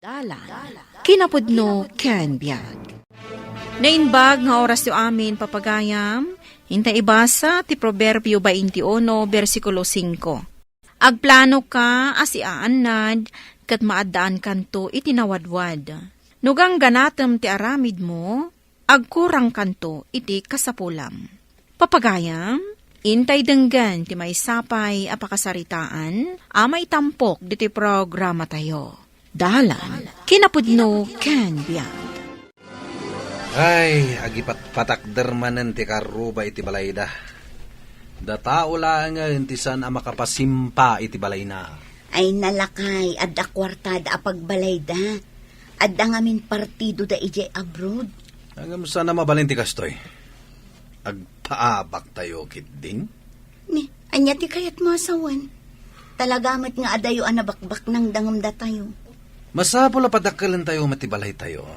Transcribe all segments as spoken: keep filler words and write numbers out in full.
Dalan, kinapudno ken biag. Naimbag nga orasyo amin, papagayam, inta ibasa ti Proverbio twenty-one, bersikulo singko. Agplanoka a siaannad ket maaddaankanto iti nawadwad. No gangganatem ti aramidmo, agkurangkanto iti kasapulam. Papagayam, intay denggen ti maysa pay a pakasaritaan a maitampok ditoy programatayo. Dalan, kinapudno ken biag. Ay, agipatpatakder manen ti karruba iti balayda. Datao laengen ti saan a makapasimpa iti balayna. Ay, nalakay, adda kuartada a pagbalayda. Adda ngamin partidoda idiay abroad. Ngem saan a mabalin ti kastoy? Agpaabaktayo ketdin? Ni, ania ti kayatmo a sawen? Talaga met nga adayo a nabakbaknangda ngem datayo. Masapul a padakkelentayo met ti balaytayo.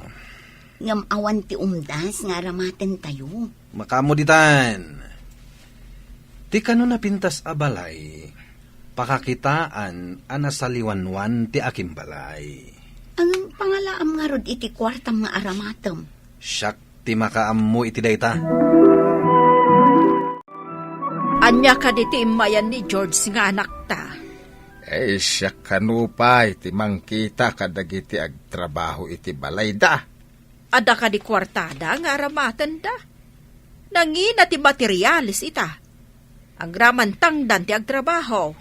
Ngem awan ti umdas nga aramatentayo. Makaammo ditan. Ti kano napintas a balay, pakakitaan a nasaliwanwan ti akimbalay. Ngem pangalaam ngarud iti kuartam nga aramatem. Siak ti makaammo iti dayta. Ania kadi ti immayan ni George nga anakta? Ay, siak kano pay ti mangkita kadagiti agtrabaho iti balayda. Adda kadi kuartada nga aramatenda? Nangina ti materiales ita? Agraman tangdan ti agtrabaho.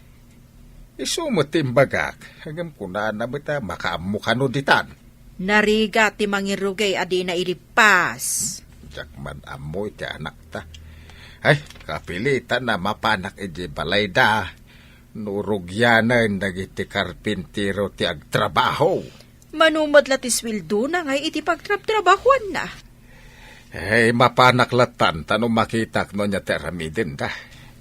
Isu met ti imbagak, ngem kunana met a makaammo kano ditan. Narigat ti mangirugi a dina ilippas. Diak man ammo iti anakta. Ay, kapilitan a mapanak iti balayda. No rugianen dagiti karpintero ti agtrabaho. Mano met la ti sueldona ngay iti pagtrabtrabahuanna? Ay, mapanak latan ta no makitak no ania ti aramidenda.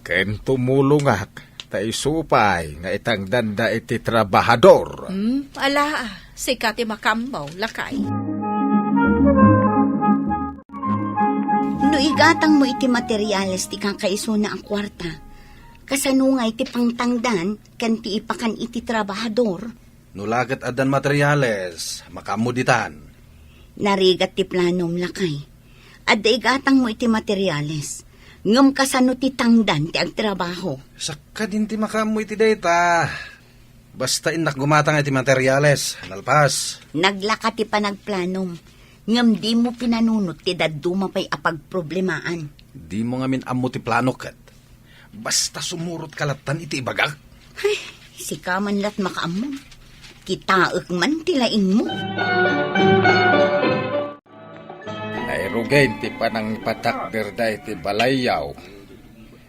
Ken tumulongak, ta isu pay nga itangdanda iti trabahador. Hmm, ala, sika ti makaammo, lakay. No igatangmo iti materiales ti kakaisuna a kuarta, kasano ngay ti pangtangdan ken ti ipakan iti trabahador? No la ket addan materiales, makaammo ditan. Narigat ti planom, lakay. Adda igatangmo iti materiales. Ngem kasano ti tangdan ti agtrabaho? Sakadin ti makaammo iti dayta. Basta innak gumatang iti materiales, nalpas. Naglaka ti panagplanom. Ngem dimo pinanunot ti dadduma pay a pagproblemaan. Dimo ngamin ammo ti plano ket. Basta sumurotka latan iti ibagak. Ay, sika man lat makaammo. Kitaek man ti laingmo. Nairugen ti panangipatakderda iti balayyaw.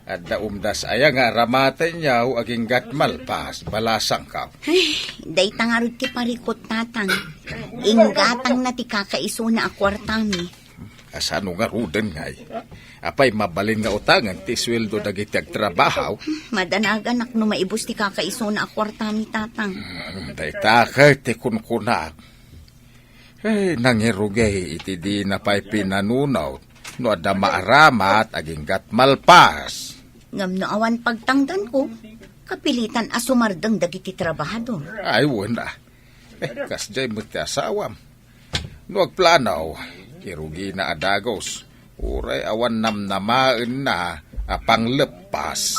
Adda umdas aya nga aramatenyaw aginggat malpas, balasangkaw. Ay, dayta ngarud ti parikut, tatang. Inggatangna ti kakaisuna a kuartami. Kasano ngaruden ngay? Apay mabalin nga utangen ti sueldo dagiti agtrabahaw? Madanaganak no maibus ti kakaisuna a kuartami, tatang. Hmm, dayta ket ti kunkunak. Eh, nangirugi iti dina pay pinanunot no adda maaramat aginggat malpas. Ngem no awan pagtangdanko, kapilitan a sumardeng dagiti trabahador. Ay, wen a. Eh, kasdiay met ti asawam. No agplanaw, irugina a dagus, uray awan namnamaenna a pangleppas.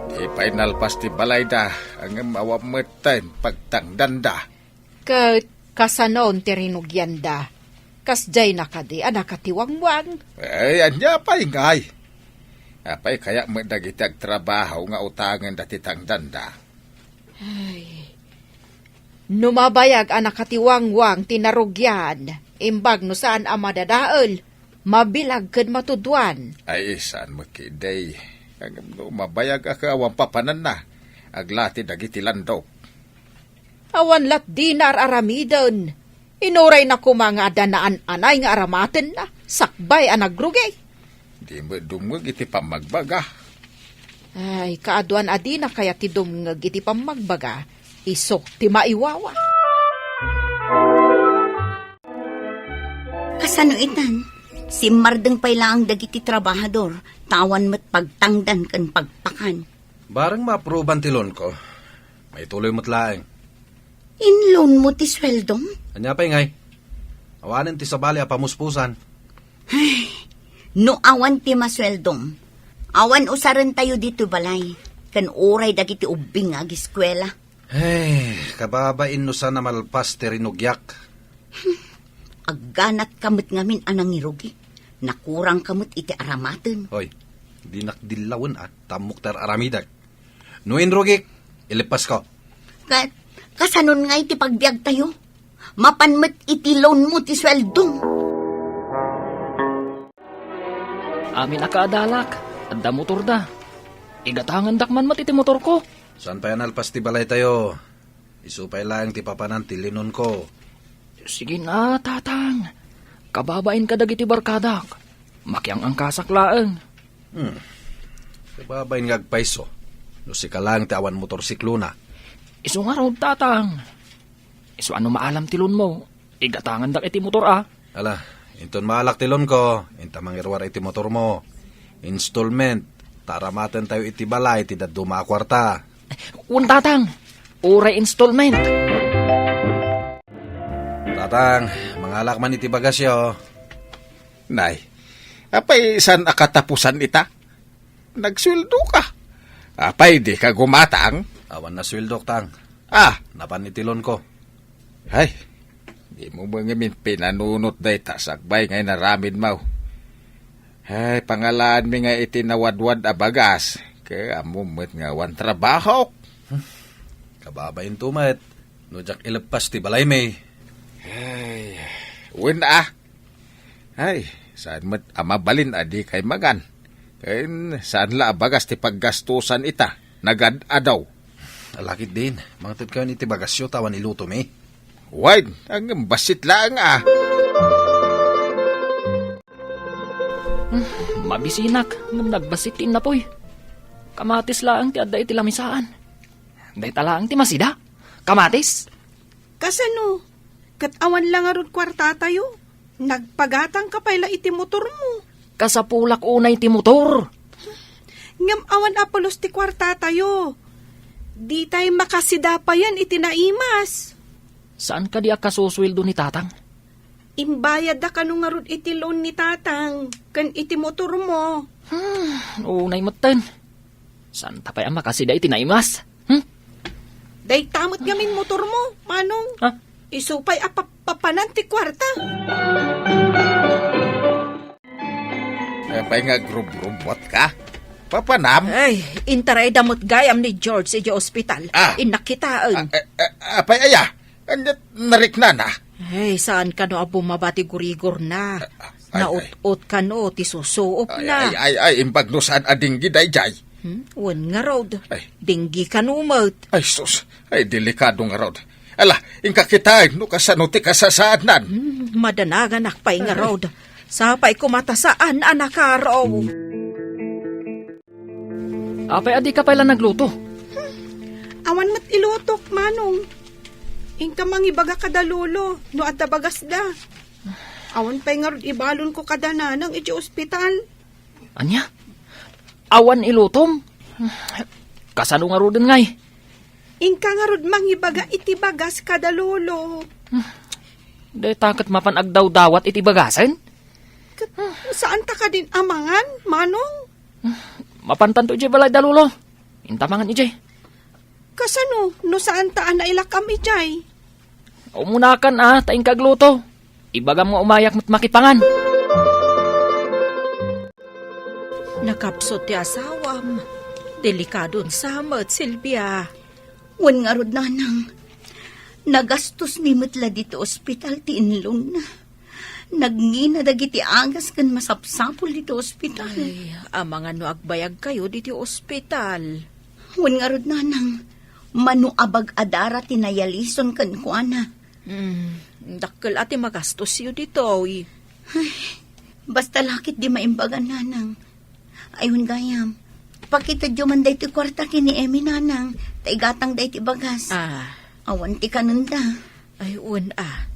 Di pay nalpas ti balayda, ngem awan met ti pagtangdanda. Ket kasanon ti rinugianda? Kasdiayna kadi a nakatiwangwang? Ay, ania pay ngay? Apay kayat met dagiti agtrabaho nga utangenda ti tangdanda? Ay, no mabayag a nakatiwangwang ti narugian, imbag no saan a madadael, mabilag ken matuduan. Ay, saan met ketdi. Ngem no mabayag a ket awan papananna, aglati dagiti landok. Awan lat dina ar-aramiden. Inurayna koma nga adda naan-anay nga aramatenna, sakbay a nagrugi. Di met dumngeg iti pammagbaga. Ay, kaaduan a dina kayat ti dumngeg iti pammagbaga, isu ti maiwawa. Kasano itan? Simmardeng pay laeng dagiti trabahador, ta awan met pagtangdan ken pagpakan. Bareng maapruban ti loan ko, maituloy met laeng. Inloan mo ti sueldom? Ania pay ngay? Awanen ti sabali a pamuspusan. Ay, no awan ti masueldom, awan usarentayo ditoy balay, ken uray dagiti ubbing nga agiskuela. Ay, kababain no saan a malpas ti rinugiak. Agganatka met ngamin a nangirugi. Nakurangka met iti aramaten. Hoy, dinak dillawen a, ta ammok ti ar-aramidek. No inrugik, ileppasko. Ka-, kasanon nga iti pagbiagtayo? Mapan met iti loan mo ti sueldom. Amin a kaadalak, adda motorda. Igatangandak man met iti motorko. Saan pay a nalpas ti balaytayo? Isu pay laeng ti papanan ti linonko. Sige na, Tatang. Kababain ka dagiti barkadak. Makiang-angkasak laeng. Hmm. Kababain nga agpayso. No sika laeng ti awan motorsiklona. Isu ngarud, Tatang. Isu a no maalam ti loan mo, igatangandak iti motor a. Ala, inton maalak ti loan ko, inta mangiruar iti motor mo. Installment, ta aramatentayo iti balay ti dadduma a kuarta. Wen, Tatang, uray installment. Tatang, mangalak man iti bagasyo. Nay, apay saan a katapusan ita? Nagsueldo ka. Apay, di ka gumatang? Awan na sueldok, Tang. Ah. Napan iti loan ko. Ay, di mo ngamin pinanunot dayta sakbay nga inaramid mo. Ay, pangalaanmi nga iti nawadwad a bagas, ket ammo met nga awan trabahok. Hmm. Kababain to met, no diak ileppas ti balaymi. Ay, wen a. Ay, saan met a mabalin a di kay magan. Ken saan la a bagas ti paggastusan ita, nagad-adaw. Alakit din, mangted kayon iti bagasyo ta awan ilutomi. Wen, ang bassit laeng a. Hmm, mabisinak, ngem nagbassit ti innapoy. Kamatis laeng ti adda iti lamisaan. Dayta laeng ti masida. Kamatis? Kasano? Ket awan la ngarud kuartatayo? Nagpagatangka pay la iti motormo. Kasapulak unay ti motor. Ngem awan a pulos ti kuartatayo. Ditay makasida payen iti naimas. Saan kadi a kasusueldo ni Tatang? Imbayadda kano ngarud iti loan ni Tatang ken iti motormo. Hmm, unay metten. Saan ta pay a makasida iti naimas? Hmm? Dayta met ngamin motormo, Manong. Ha? Isu pay a pap-, papanan ti kuarta. Apay nga agrubrubuat ka? Papanam? Ay, intarayda met gayam ni George iti ospital. Ah. Innak kitaen. Ah, eh, eh, apay aya? Anya nariknana? Ay, saan kano a bumaba ti gurigorna? Ah, ay, ay. Naut-ot kano ti susuopna. Ay, ay, ay, ay, imbag no saan a dinggi dayjay. Hmm? Wen ngarud. Ay. Dinggi kano met. Ay, sus. Ay, delikado ngarud. Ala, inka kitaen no kasano ti kasasaadnan. Hmm, madanaganak pay ngarud. Sapay koma ta saan a nakaro. Apay a dika pay la nagluto? Hmm. Awan met ilutok, Manong. Inka mangibaga kada lolo no adda bagasda. Awan pay ngarud ibalonko kada nanang iti ospital. Ania? Awan ilutom? Kasano ngaruden ngay? Inka ngarud mangibaga iti bagas kada lolo. Dayta ket mapan agdawdawat iti bagasen? Ket saan ta kadin amangan, Manong? Mapantanto idiay balay da lolo. Inta mangan idiay. Kasano no saan ta a nailak-am idiay? Umunakan a, ta inka agluto. Ibagam nga umayak met makipangan. Nakapsut ti asawam. Delikadon sa met, Silvia. Wen ngarud, Nanang. Nagastos ni met la ditoy ospital ti inlonna. Nagngina dagiti agas ken masapsapul ditoy ospital. Ay, amangan no agbayag kayo ditoy ospital. Wen ngarud, Nanang, mano a bag-adara ti nayalison kenkuana. Hmm, dakkel a ti magastos yo ditoy. Ay, basta lakit di maimbagan, Nanang. Ay, wen gayam. Pakitedyo man daytoy kuarta ken ni Emmy, Nanang, ta igatang daytoy bagas. Ah. Awan ti kanenda. Ay, wen a.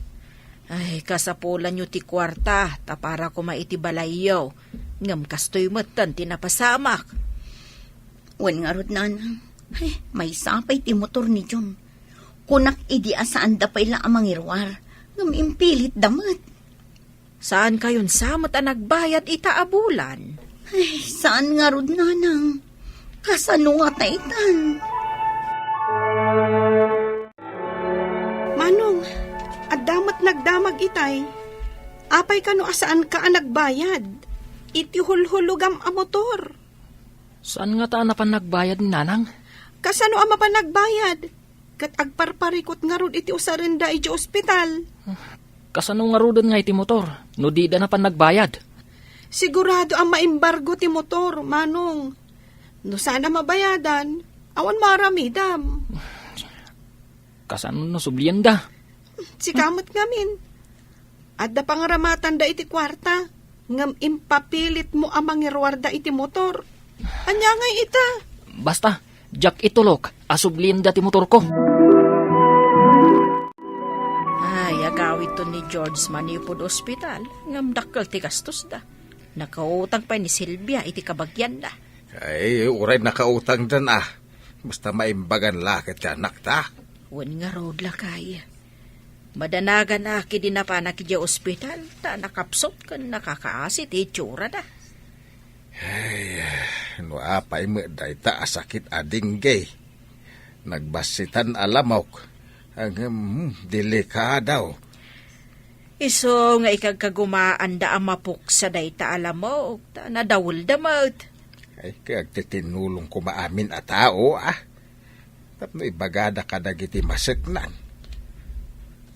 Ay, kasapulanyo ti kuarta, ta para koma iti balayyo. Ngem kastoy metten ti napasamak. Wen ngarud, Nanang. Ay, maysa pay ti motor ni Jun. Kunak idi a saanda pay la a mangiruar, ngem impilitda met. Saankayon sa met a nagbayad ita a bulan? Ay, saan ngarud, nanang. Kasano ngata itan? Manong, adda met nagdamag itay. Apay kano a saanka a nagbayad iti hulhulogam a motor? Saan ngata a napan nagbayad ni nanang? Kasano a mapan nagbayad? Ket agparparikut ngarud iti usarenda idiay ospital. Kasano ngaruden nga iti motor no dida napan nagbayad? Sigurado a maimbargo ti motor, Manong. No saan a mabayadan, awan maaramidam. Kasano no sublienda? Sika met ngamin. Adda pangaramatanda iti kuarta, ngem impapilitmo a mangiruarda iti motor. Ania ngay ita? Basta, diak itulok a sublienda ti motorko. Ay, agawidton ni George manipud ospital, ngem dakkel ti gastosda. Nakautang pay ni Silvia iti kabagianna. Ay, uray nakautangdan a. Basta maimbagan la ket ti anakta. Wen ngarud, lakay. Madanagan a ket idi napanak idiay ospital, ta nakapsut ken nakakaasi ti itsurada. Ay, no apay met dayta a sakit a dengue. Nagbassitan a lamok. Ngem, hmm, delikado. Isu nga ikagkagumaanda a mapuksa dayta a lamok, ta nadawelda met. Ay, kay agtitinulong koma amin a tao, ah. Tapno ibagada kadagiti maseknan.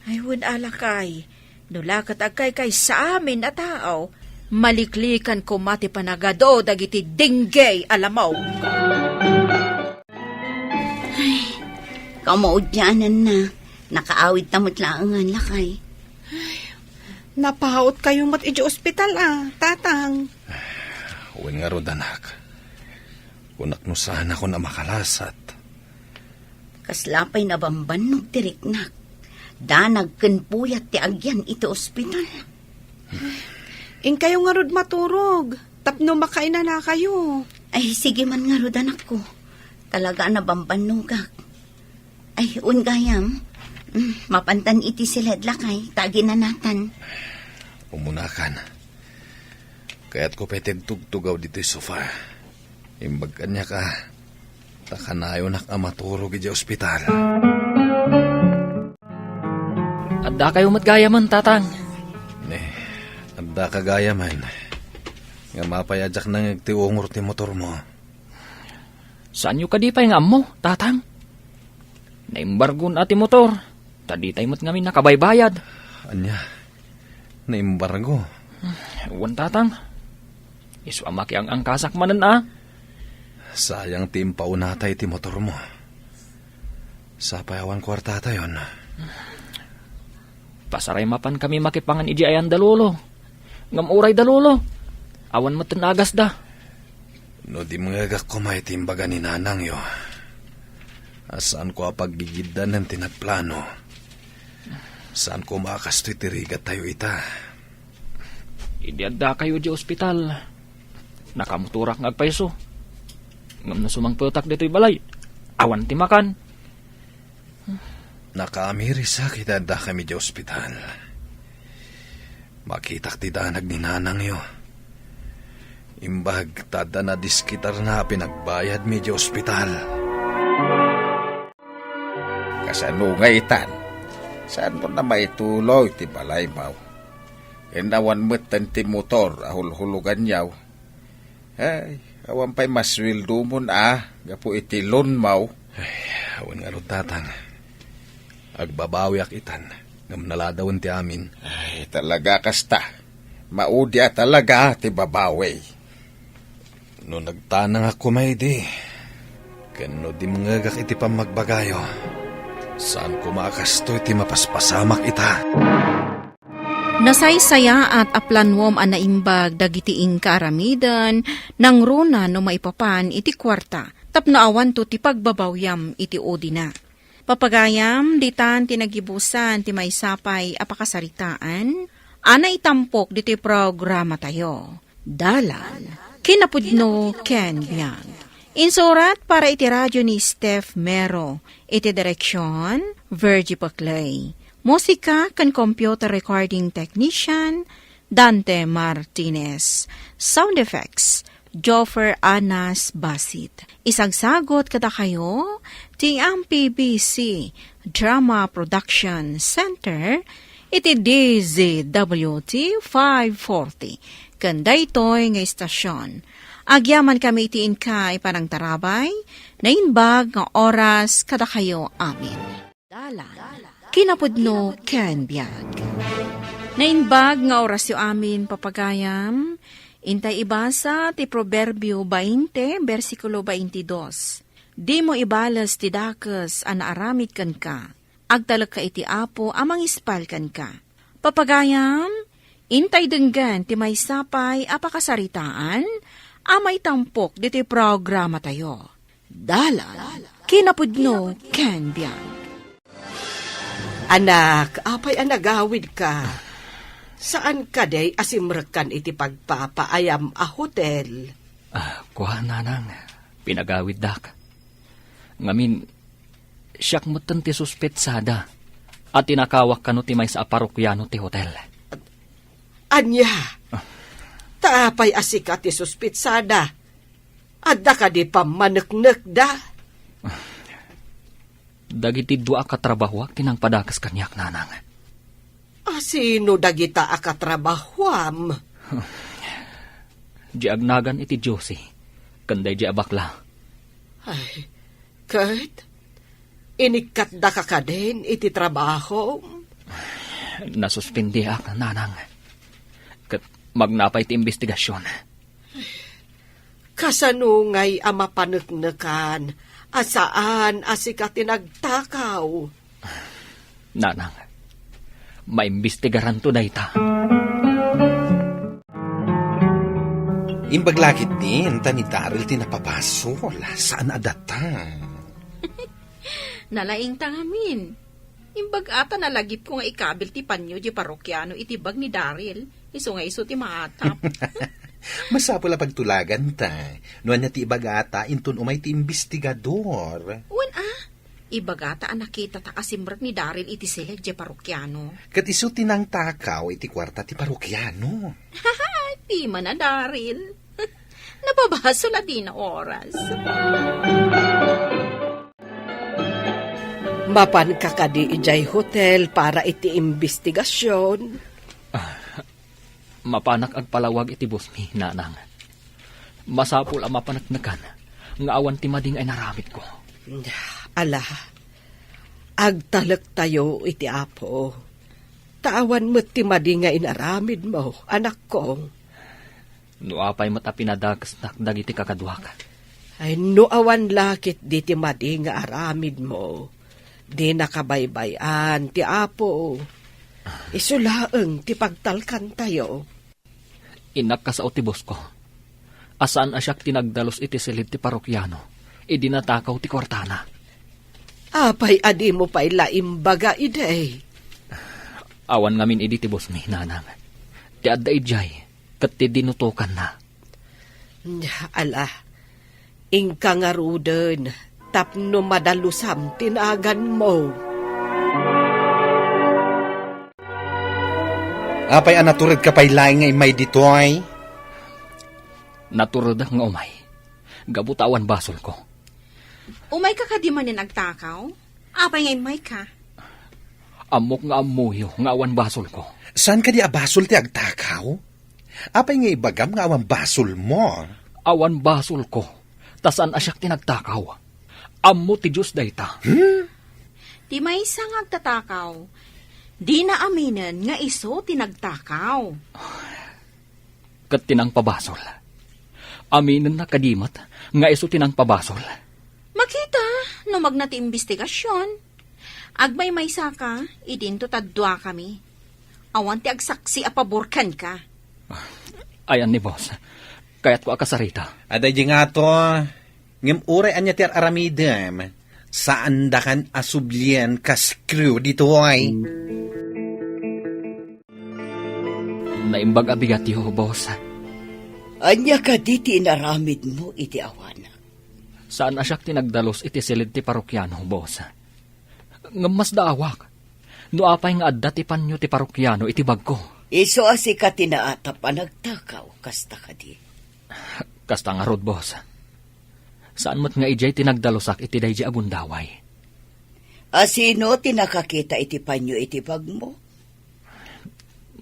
Ay, wen a, lakay, no la ket agkaykaysa amin a tao, maliklikan koma ti panagadu dagiti dengue a lamok. Ay, kamaudiananna. Nakaawidta met laengen, lakay. Napautkayo met idiay ospital, a, tatang. Wen ngarud, anak. Kunak no saanakon a makalasat. Kasla pay nabambannog ti riknak. Danag ken puyat ti agyan iti ospital. Inkayo ngarud maturog, tapno makainanakayo. Ay, sige man ngarud, anakko. Talaga a nabambannogak. Ay, wen gayam. Mm, mapantan iti siled, lakay, ta aginanatan. Umunakan. Kayatko pay ti agtugtugaw ditoy sofa. Imbag kaniak a, ta kanayonak a maturog idiay ospital. Addakayo met gayamen, tatang. Ne, addaka gayamen. Ngem apay a diak nangngeg ti ungor ti motormo? Saanyo kadi pay nga ammo, tatang? Naimbargon a ti motor, ta ditay met ngamin nakabaybayad. Ania? Naimbargo? Wen, tatang. Isu a makiang-angkasak manen a. Sayang ti impaunata iti motormo. Sapay awan kuartatayon. Pasaray mapankami makipangan idiay ayan da Lolo. Ngem uray da Lolo, awan met ti nagasda. No dimngegak koma iti imbaga ni nanangyo, a saanko a paggigiddanen ti nagplano, saan koma a kastoy ti rigattayo ita. Idi addakayo idiay ospital, nakamotorak nga agpayso. Ngem no sumangpetak ditoy balay, awan ti makan. Nakaamirisak iti addakami idiay ospital. Makitak ti danag ni nanangyo. Imbag ta adda nadiskitarna a pinagbayadmi idiay ospital. Kasano nga itan? Saanmo a maituloy ti balaymo? Ken awan metten ti motor a hulhuloganyo. Ay, awan pay masueldomon a gapu iti loanmo. Ay, awan ngarud, tatang. Agbabawiak itan, ngem naladawen ti amin. Ay, talaga kasta. Maudi a talaga ti babawi. No nagtanangak koma idi, ken no dimngegak iti pammagbagayo, saan koma a kastoy ti mapaspasamak ita. Nasaysayaat a planuem a naimbag dagiti inka aramiden, nangruna no maipapan iti kuarta, tapno awanto ti pagbabawiam iti udina. Papagayam, ditan ti nagibusan ti maysa pay a pakasaritaan a naitampok ditoy programatayo. Dalan, kinapudno ken biag. Insurat para iti radio ni Steph Mero, iti direksion, Virgie Paclay. Musika ken computer recording technician, Dante Martinez. Sound effects, Joffer Anas Basit. Isagsagot kadakayo ti M P B C Drama Production Center iti D Z W T five forty ken daytoy nga istasyon. Agyamankami iti inkay panangtarabay, naimbag nga oras kadakayo amin. Dalan, kinapudno ken biag. Naimbag nga orasyo amin, papagayam. Intay ibasa ti Proverbio bainte, bersikulo baintidos. Dimo ibales ti dakes a naaramid kenka. Agtalekka iti Apo a mangispal kenka. Papagayam, intay denggen ti maysa pay a pakasaritaan a maitampok ditoy programatayo. Dalan, kinapudno ken biag. Anak, apay a nagawidka? Saan kadi a simrekkan iti pagpapaayam a hotel? Ah, kua, nanang, pinagawiddak. Ngamin, siak metten ti suspetsada a tinakawak kano ti maysa a parokiano ti hotel. Ania? Ah. Ta apay a sika ti suspetsada? Adda kadi pammaneknekda? Dagiti dua a katrabahoak ti nangpadakes kaniak, nanang. A sino dagita a katrabahoam? Di agnagan iti Josie, ken daydi a bakla. Ay, ket inikkatdaka kadin iti trabahom? Nasuspendiak, nanang. Ket magnapay ti imbestigasion. Kasano ngay a mapaneknekan a saan a sika ti nagtakaw? Nanang, maimbestigaranto dayta. Imbag la ketdi, inta ni Daryl ti napabasol, saan a datang. Nalaingta ngamin. Imbag ata nalagipko nga ikabil ti panyo di parokiano iti bag ni Daryl, isu nga isu ti maatap. Masapul a pagtulaganta. No ania ti ibagata, inton umay ti imbestigador. Wen a, ibagata a nakitata a simrek ni Daryl iti siled di parokiano. Ket isu ti nangtakaw iti kuarta ti parokiano. Di man a Daryl. Napabasol a dina oras. Mapanka kadi idiay hotel para iti imbestigasion? Ah, mapanak agpalawag iti bosmi, nanang. Masapul a mapaneknekan nga awan ti madi nga inaramidko. Ala, agtalektayo iti Apo. Ta awan met ti madi nga inaramidmo, anakko. No apay met a pinadakesnak dagiti kakaduak. Ay, no awan la ketdi ti madi nga aramidmo, di nakabaybay-an ti Apo. Isu laeng ti pagtalkantayo. Innak kasao ti bosko. A saan a siak ti nagdalus iti silid ti parokiano, idi natakaw ti kuartana. Apay a dimo pay la imbaga idi? Awan ngamin idi ti bosmi, nanang. Ti adda idiay, ket ti dinutokanna. Ala, inka ngaruden tapno madalusam ti naganmo. Apay a naturedka pay laeng nga immay ditoy? Naturedak nga umay. Gapu ta awan basolko. Umayka kadi manen agtakaw? Apay nga immayka? Ammok nga ammoyo nga awan basolko. Saan kadi a basol ti agtakaw? Apay nga ibagam nga awan basolmo? Awan basolko, ta saan a siak ti nagtakaw. Ammo ti Dios dayta. Hmm? Ti maysa nga agtatakaw, dina aminen nga isu ti nagtakaw. Ket ti nangpabasol, aminenna kadi met nga isu ti nangpabasol. Makita, no magna ti imbestigasion. Agmaymaysaka, idinto ta duakami. Awan ti agsaksi a pabor kenka. Ayan ni boss. Kayatko a kasarita. Adda idi ngato, ngem uray ania ti ar-aramidem, saandakan a sublien kas crew ditoy. Naimbag a bigatyo, boss. Ania kadi ti inaramidmo iti awanak? Saan a siak ti nagdalus iti silid ti parokiano, boss. Ngem masdaawak no apay nga adda ti panyo ti parokiano iti bagko. Isu a sika ti naatap a nagtakaw, kasta kadi? Kasta ngarud, boss. Saan met nga idiay ti nagdalusak iti daydi a gundaway. A sino ti nakakita iti panyo iti bagmo?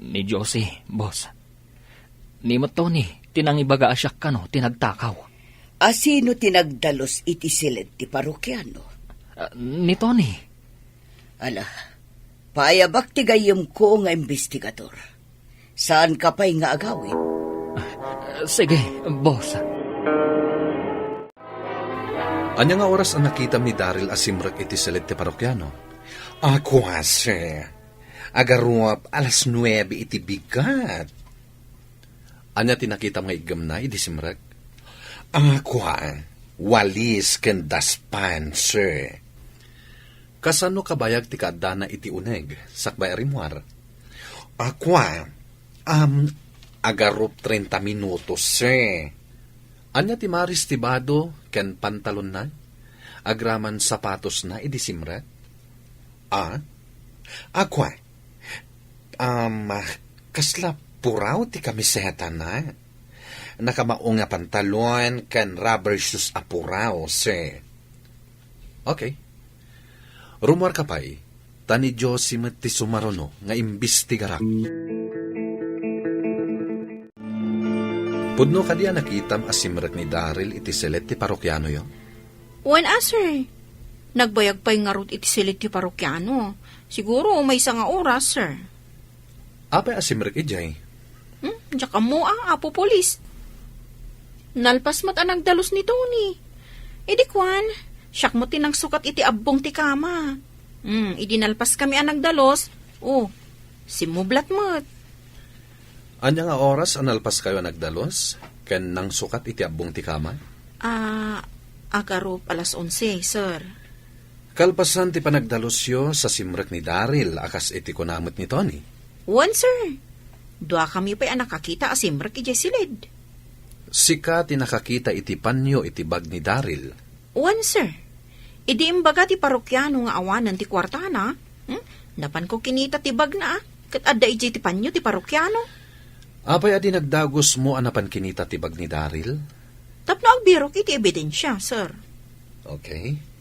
Ni Josie, boss. Ni met Tony, ti nangibaga a siak kano ti nagtakaw. A sino ti nagdalus iti siled ti parokiano? Ah, ni Tony. Ala, paayabak ti gayyemko nga imbestigador. Saanka pay nga agawid? Ah, sige, boss. Ania nga oras a nakitam ni Daryl a simrek iti siled ti parokiano? Akua, sir. Agarup alas nuebe iti bigat. Ania ti nakitam nga iggemna idi simrek? Akua, walis ken daspan, sir. Kasano kabayag ti kaaddana iti uneg, sakbay a rimmuar? Akua, am, agarup trenta minutos, sir. Ania ti maris ti bado ken pantalonna? Agraman sapatosna idi simrek? A? Akua, am, kasla puraw ti kamisetana. Nakamao nga pantalon ken rubber shoes a puraw, sir. Okay. Rummuarka pay, ta ni Josie met ti sumaruno nga imbestigarak. Pudno kadi a nakitam a simrek ni Daryl iti siled ti parokianoyo? Wen a, sir. Nagbayag pay ngarud iti siled ti parokiano. Siguro maysa nga oras, sir. Apay a simrek idiay? Hmm, diak ammo a, Apo Pulis. Nalpas met a nagdalus ni Tony. Idi kuan, siak met ti nangsukat iti abbong ti kama. Hmm, idi nalpaskami a nagdalus, oh, simmublat met. Ania nga oras a nalpaskayo a nagdalus ken nangsukat iti abbong ti kama? Ah, agarup alas onse, sir. Kalpasan ti panagdalusyo sa simrek ni Daryl a kas iti kuna met ni Tony? Wen, sir. Duakami pay a nakakita a simrek idiay siled. Sika ti nakakita iti panyo iti bag ni Daryl? Wen, sir. Idi imbaga ti parokiano nga awanen ti kuartana, hmm, napanko kinita ti bagna, ket adda idiay ti panyo ti parokiano. Apay a di nagdagusmo a napan kinita ti bag ni Daryl? Tapno agbirok iti ebidensia, sir. Okay.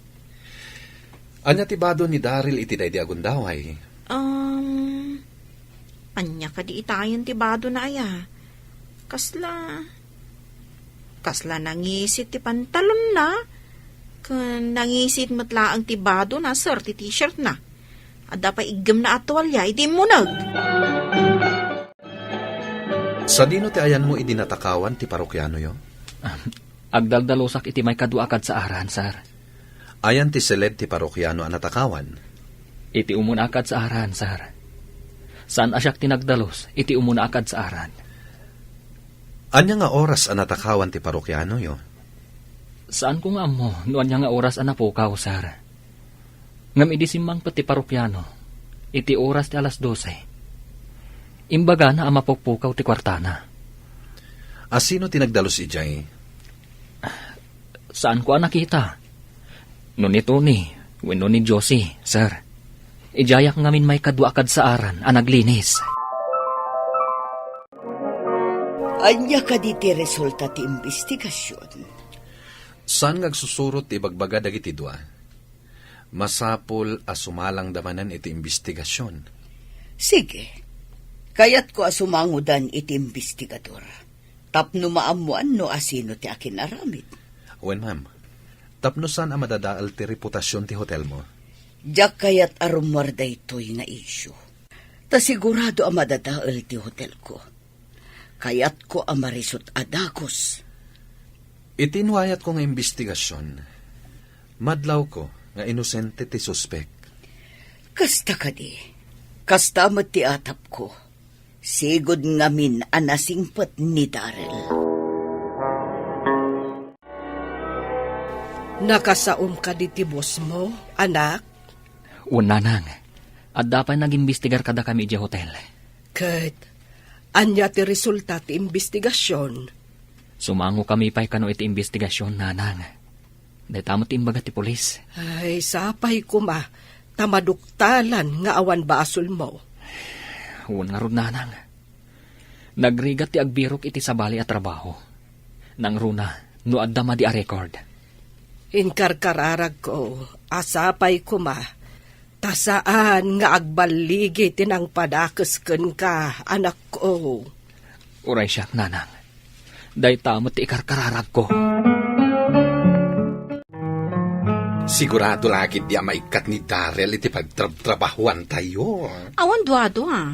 Ania ti bado ni Daryl iti daydi a gundaway? Um, ania kadi itayen ti badona aya? Kasla, kasla nangisit ti pantalonna, ken nangisit met laeng ti badona, sir, ti t-shirtna. Adda pay iggemna a tualia idi immuneg. Sadino ti ayanmo idi natakawan ti parokianoyo? Agdaldalusak iti maikadua a kadsaaran, sir. Ayan ti siled ti parokiano a natakawan? Iti umuna a kadsaaran, sir. Saan a siak ti nagdalus iti umuna a kadsaaran. Ania nga oras a natakawan ti parokianoyo? Saanko nga ammo no ania nga oras a napukaw, sir. Ngem idi simmangpet ti parokiano, iti oras ti alas dose, imbagana a mapukpukaw ti kuartana. A sino ti nagdalus idiay? Saanko a nakita. No ni Tony, wenno ni Josie, sir. Idiayak ngamin maikadua a kadsaaran a naglinis. Ania kadi ti resulta ti imbestigasion? Saan nga agsusurot ti ibagbaga dagiti dua? Masapul a sumalangda manen iti imbestigasion. Sige. Kayatko a sumangodan iti imbestigador tapno maammoan no asino ti akinaramid. Wen, ma'am. Tapno saan a madadael ti reputasion ti hotelmo. Diak kayat a rummuar daytoy nga isyu. Ta sigurado a madadael ti hotelko. Kayatko a marisut a dagus. Iti inuwayatko nga imbestigasion, madlawko nga inosente ti suspek. Kasta kadi, kasta met ti atapko. Sigud ngamin a nasingpet ni Daryl. Nakasaom kadi ti bossmo, anak? Wen, nanang. Adda pay nagimbestigar kadakami idiay hotel. Ket ania ti resulta ti imbestigasion? Sumangokami pay kano iti imbestigasion, nanang. Dayta met ti imbaga ti pulis. Ay, sapay koma. ta maduktalan nga awan basolmo. Wen ngarud, nanang. Nagrigat ti agbirok iti sabali a trabaho. Nangruna, no adda madi a record. Inkarkararagko a sapay koma ta saan nga agballigi ti nangpadakes kenka, anakko. Uray siak, nanang. Dayta met ti ikarkararagko. Sigurado la ketdi a maikkat ni Daryl iti pagtrabtrabahuantayo. Awan duadua.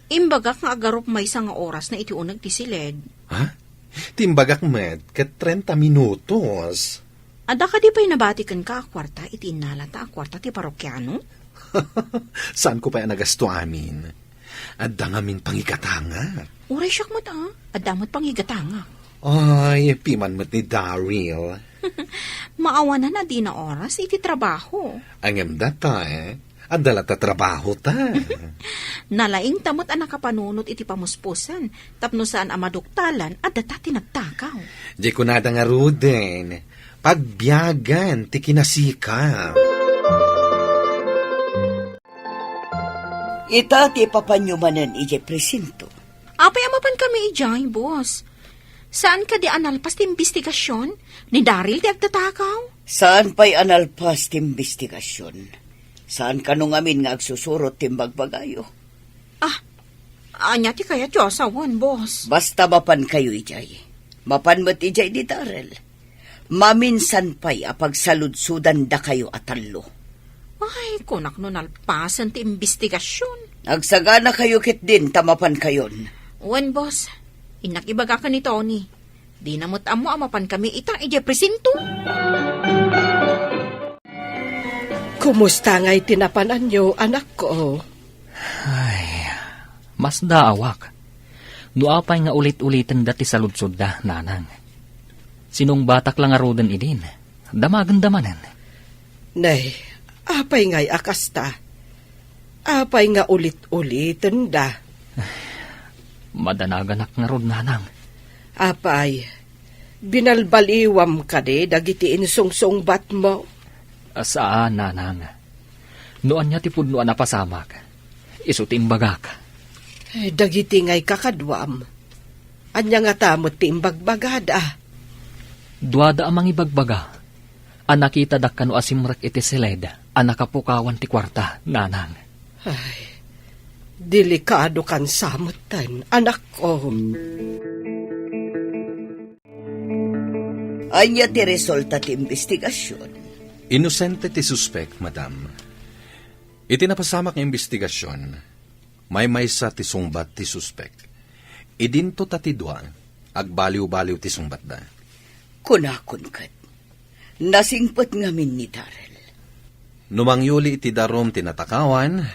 Imbagak nga agarup maysa nga oras na iti uneg ti siled. Ha? Ti imbagak met ket trenta minutos. Adda kadi pay nabati kenka a kuarta iti innalata a kuarta ti parokiano? Saanko pay a nagasto amin. Adda ngamin pangigatangak. Uray siak met a, adda met pangigatangak. Ay, piman met ni Daryl. Maawanan a dina oras iti trabaho. Ngem data, eh. Adda latta trabahota. Nalaingta met a nakapanunot iti pamuspusan, tapno saan a maduktalan a data ti nagtakaw. Di kunada ngaruden, pagbiagan ti kinasikap. Ita ti ipapanyo manen idiay presinto. Apay a mapan kami idiay, boss? Saan kadi a nalpas ti imbestigasion? Ni Daryl ti agtatakaw? Saan pay a nalpas ti imbestigasion? Saan kano ngamin nga agsusurot ti imbagbagayo? Ah, ania ti kayatyo a sawen, boss? Basta mapan kayo idiay. Mapan met idiay ni Daryl. Maminsan pay a pagsaludsodandakayo a tallo. Ay, kunak no nalpasen ti imbestigasion. Agsagana kayo ketdin ta mapan kayon. Wen, boss. Innak ibaga ken ni Tony. Dina met ammo a mapan kami ita idiay presinto. Kumusta ngay ti napananyo, anakko? Ay, masdaawak. No apay nga ulit-ulitenda ti saludsodda, nanang. Sinungbatak la ngaruden idin. Damagenda manen. Nay, apay ngay a kasta? Apay nga ulit-ulitenda? Madanaganak ngarud, nanang. Apay, binalbaliwam kadi dagiti insungsungbatmo? A, saan, nanang. No ania ti pudno a napasamak, isu ti imbagak. Eh, dagiti ngay kakaduam, ania ngata met ti imbagbagada? Duada a mangibagbaga a nakitadak kano a simrek iti siled a nakapukawan ti kuarta, nanang. Ay, delikadokan sa metten, anakko. Ania ti resulta ti imbestigasion? Inosente ti suspek, madam. Iti napasamak nga imbestigasion, maymaysa ti sungbat ti suspek. Idinto ta ti dua, agbaliw-baliw ti sungbatda. Kunakon ket, nasingpet ngamin ni Daryl. No mangyuli iti darum ti natakawan,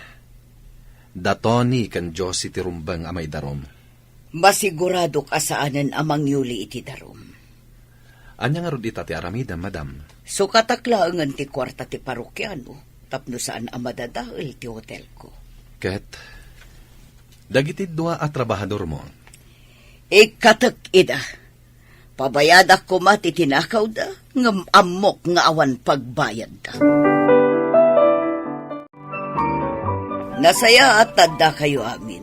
da Tony ken Josie ti rumbeng a maidarum. Masiguradok a saanen a mangyuli iti darum. Ania ngarud ita ti aramidem, madam? Sukatak laengen ti kuarta ti parokiano tapno saan a madadael ti hotelko. Ket dagiti dua a trabahadormo? Ikkatek ida. Pabayadak koma ti tinakawda, ngem ammok nga awan pagbayadda. Nasayaat ta addakayo amin.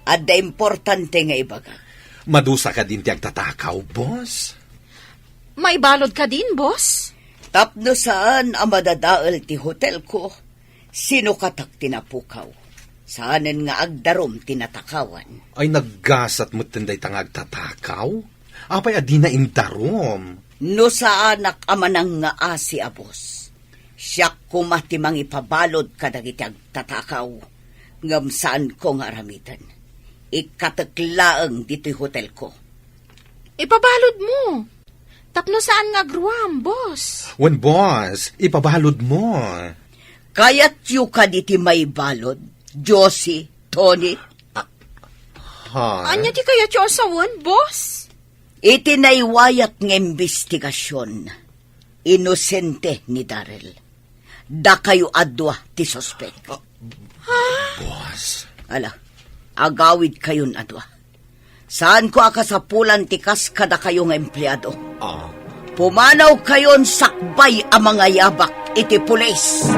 Adda importante nga ibagak. Madusa kadin ti agtatakaw, boss? Maibalud kadin, boss? Tapno saan a madadael ti hotelko, sinukatak ti napukaw. Saanen nga agdarum ti natakawan. Ay, naggasat metten dayta nga agtatakaw? Apay a dina indarum? No saanak a manangngaasi a boss, siak koma ti mangipabalud kadagiti agtatakaw, ngem saanko nga aramiden. Ikkatek laeng ditoy hotelko. Ipabaludmo. Tapno saan nga agruam, boss? Wen, boss, ipabaludmo. Kayatyo kadi ti maibalud, Josie, Tony? Ha? Ania ti kayatyo a sawen, boss? Iti naiwayat nga imbestigasion, inosente ni Daryl. Dakayo a dua ti suspek. Ah. Boss. Ala, agawidkayon a dua. Saanko a kasapulan ti kas kadakayo nga empleado. Ah. Pumanawkayon sakbay a mangayabak iti pulis.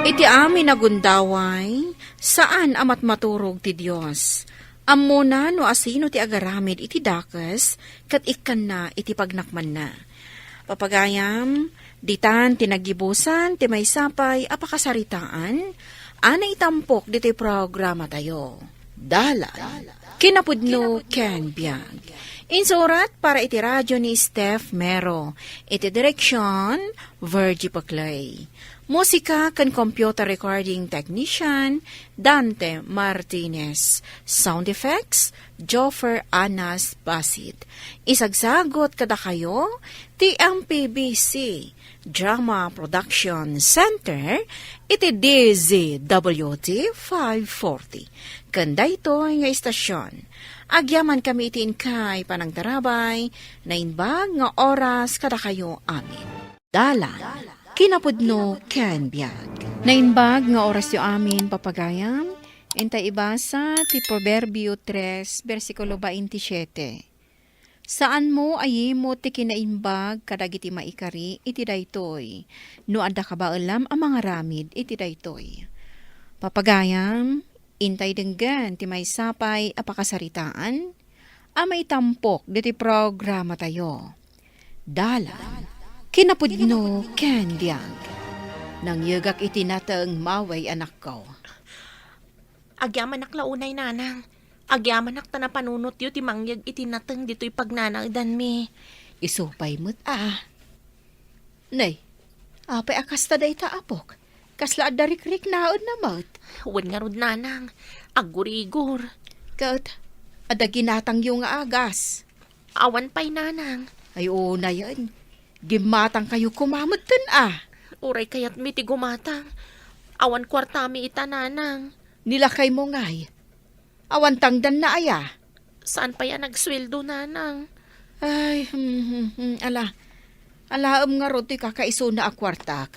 Iti amin a gundaway, saan a matmaturog ti Dios. Ammona no asino ti agaramid iti dakes ket ikkanna iti pagnakmanna. Papagayam, ditan ti naggibusan ti maysa pay a pakasaritaan a naitampok ditoy programatayo. Dalan. Kinapudno ken biag. Insurat para iti radyo ni Steph Mero. Iti direksyon, Virgie Paclay. Musika ken computer recording technician, Dante Martinez. Sound effects, Joffer Anas Basit. Isagsagot kadakayo ti M P B C Drama Production Center iti D Z W T five forty. Ken daytoy nga istasyon, agyamankami iti inkay panangtarabay, naimbag nga oras kadakayo amin. Dalan, kinapudno ken biag. Naimbag nga orasyo amin, papagayam, intay ibasa ti Proverbio tres, bersikulo twenty-siete. Saanmo a yimut ti kinaimbag kadagiti maikari iti daytoy, no adda kabaelam a mangaramid iti daytoy. Papagayam, intay denggen ti maysa pay a pakasaritaan a maitampok ditoy programatayo. Dalan, kinapudno ken biag. Nangyegak iti nateng, Mawey, anakko. Agyamanak la unay, nanang. Agyamanak ta napanunotyo ti mangyeg iti nateng ditoy pagnanaedanmi. Isu pay met a. Nay, apay a kasta dayta, apok? Kasla adda rikriknaenna met. Wen ngarud, nanang. Aggurigor. Ket, adda ginatangyo nga agas? Awan pay, nanang. Ay, unayen. Gimmatangkayo koma metten a. Uray kayatmi ti gumatang. Awan kuartami ita, nanang. Ni lakaymo ngay. Awan tangdanna aya? Saan pay a nagsueldo, nanang? Ay, hmm, hmm, hmm, ala. Alaem ngarud ti kakaisuna a kuartak.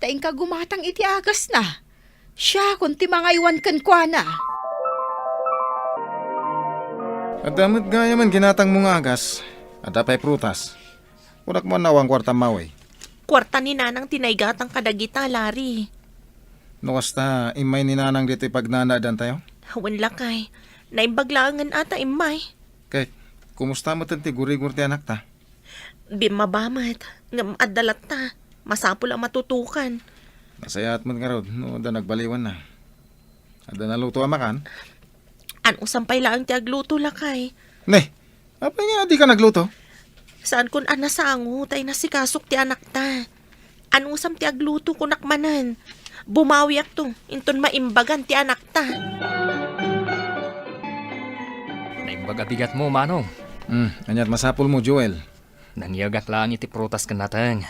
Ta inka gumatang iti agasna. Siakon ti mangaywan kenkuana. Adda met gayamen ginatangmo nga agas. Adda pay prutas. Kunak man, awan kuarta, Mawey? Kuarta ni nanang ti naigatang kadagita, Larry. No kasta, immay ni nanang ditoy pagnanaedantayo? Wen lakay. Naimbag laengen a ta immay. Kay, kumusta metten ti gurigor ti anakta? Bimmaba met, ngem adda latta. Masapul a matutukan. Nasayaat met ngarud no adda nagbaliwanna. Adda naluto a makan? Anusam pay laeng ti agluto, lakay. Ne, apay nga dika nagluto? Saankon a nasango ta inasikasok ti anakta. Anusam ti agluto, kunak manen. Bumawiakto, inton maimbagan ti anakta. Naimbag a bigatmo, Manong. Hmm, aniat masapulmo, Joel? Nangyegak laeng iti prutas ken nateng.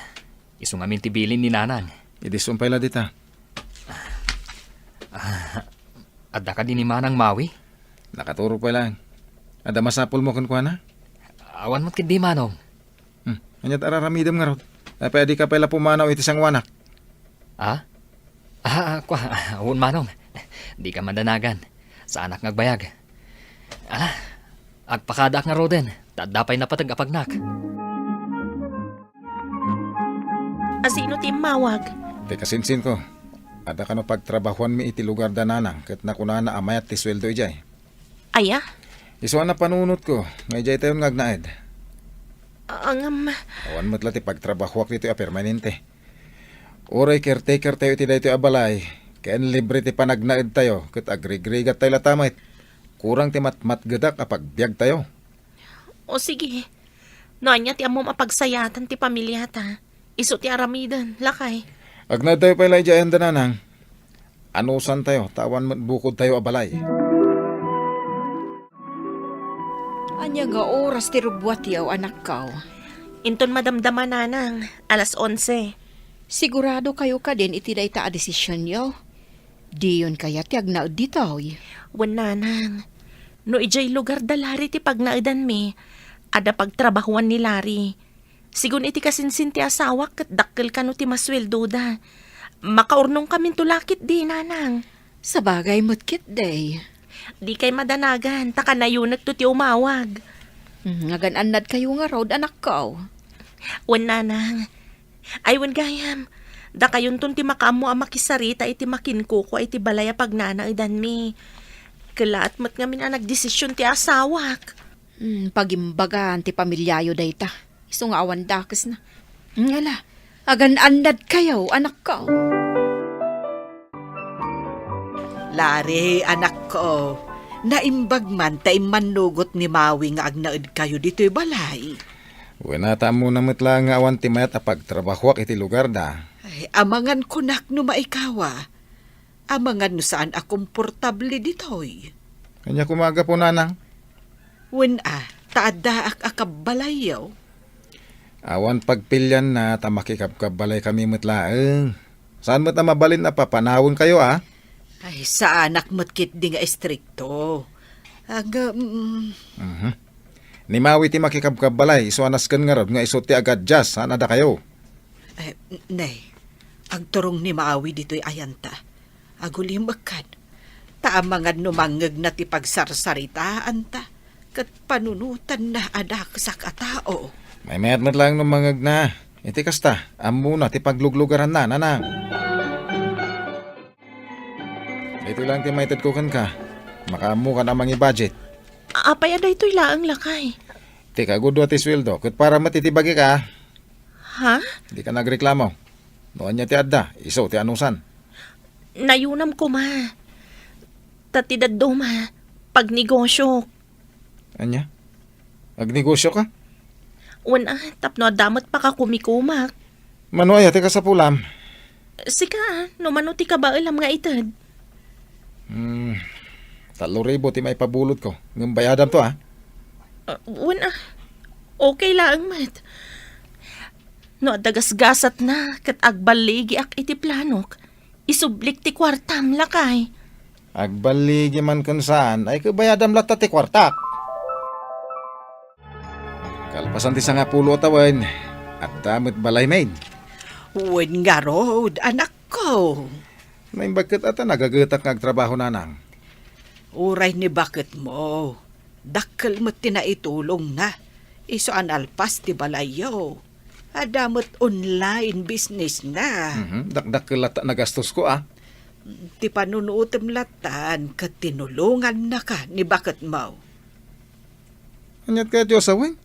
Isu ngamin ti bilin ni nanang. Idi sumpay la dita. Ah, adda kadi ni Manang Mawi? Nakaturog pay laeng. Adda masapulmo kenkuana? Awan met ketdi, Manong. Hmm, aniat araramidem ngarud? Apay a dika pay la pumanaw iti sangoanak? Ah? Ah, kua, wen, Manong. Dika madanagan. Saanak nga agbayag. Ala, agpakadaak ngaruden, ta adda pay napateg a pagnak. Asino ti immawag? Ti kasinsinko, adda kano pagtrabahuanmi iti lugar da nanang ket nakunana a mayat ti sueldo idiay. Aya? Isu a napanunotko nga idiay tayon nga agnaed. Angam. Awan met la ti pagtrabahuak ditoy a permanente. Uray caretaker tayo iti daytoy a balay, ken libre ti panagnaed tayo ket agrigrigat tayo latta met. Kurang ti matmatgedak a pagbiag tayo. O sige, no ania ti ammom a pagsayaatan ti pamiliata, isu ti aramiden, lakay. Agnaed tayo pay la idiay ayan da nanang. Anusan tayo, ta awan met bukod tayo a balay. Ania nga oras ti rubbuatyo, anakko? Inton madamdama, nanang, alas onse. Sigurado kayo kadin iti dayta a desisionyo? Diyon kayat ti agnaed ditoy? Wen, nanang. No idiay lugar da Larry ti pagnaedanmi, adda pagtrabahuan ni Larry. Sigun iti kasinsin ti asawak ket dakkel kano ti masueldoda. Makaurnongkaminto la ketdi, nanang. Sabagay met ketdi. Dikay madanagan, ta kanayonekto ti umawag. Hmm, agan-annadkayo ngarud, anakko? Wen, nanang. Ay, wen gayam. Dakayonton ti makaammo a makisarita iti makinkukua iti balay a pagnanaedanmi. Kellaat met ngamin a nagdesision ti asawak. Hmm, pagimbagan ti pamiliayo dayta. Isu nga awan dakesna. Ngala, agan-annadkayo, anakko. Lari, anakko, naimbag man ta immannugot ni Mawi nga agnaedkayo ditoy balay. Wen, ta ammona met laeng nga awan ti mayat a pagtrabahoak iti lugarda. Ay, amangan kunak no maikawa. Amangan no saan a komportable ditoy. Ania koma a gapu, nanang? Wen a, ta addaak a kabbalayyo. Awan pagpilianna ta makikabkabbalay kami met laeng. Saan met a mabalin a papanawenkayo, a? Ay, saanak met ketdi nga istrikto. Aga, mm. Mhm. Ni Mawi ti makikabkabbalay, isu a nasken ngarud nga isu ti agadjust, saan a dakayo. Eh, n-, nay, agturong ni Mawi ditoy ayanta. Agulimekkan. Ta amangan no mangngegna ti pagsarsaritaanta, ket panunotanna a dakesak a tao. Maymayat met laeng no mangngegna. Iti kasta, ammona ti pagluglugaranna, nanang. Ito lang ti maitedko kenka. Makaammokan a mangi-budget. Apay a daytoy laeng, lakay? Ti kagudua ti sueldo, ket para met iti bagika. Ha? Dika nagreklamo. No ania ti adda, isu ti anusan. Nayunam koma. Ta ti dadduma, pagnegosiok. Ania? Agnegosio ka? Wen a, tapno adda met pakakumikumak. Mano aya ti kasapulam? Sika, no mano ti kabaelam nga ited? Hmm, tallo ribu ti maipabulodko. Ngem bayadamto, a? Ah, wen a, okay laeng met. No adda gasgasatna, ket agballigiak iti planok, isublik ti kuartam, lakay. Agballigi man ken saan, ay kabayadam latta ti kuartak. Kalpasan ti sangapulo a tawen, adda met balay, maid. Wen ngarud, anakko. Naimbag ket a ta nagagetak nga agtrabaho, nanang. Uray ni baketmo, dakkel met ti naitulongna. Isu a nalpas ti balayyo. Adda met online business na. Mhm, dakdakkel latta nagastosko, a. Ti panunuotem lattan ket tinulongannaka ni baketmo. Aniat kayat ti asawen?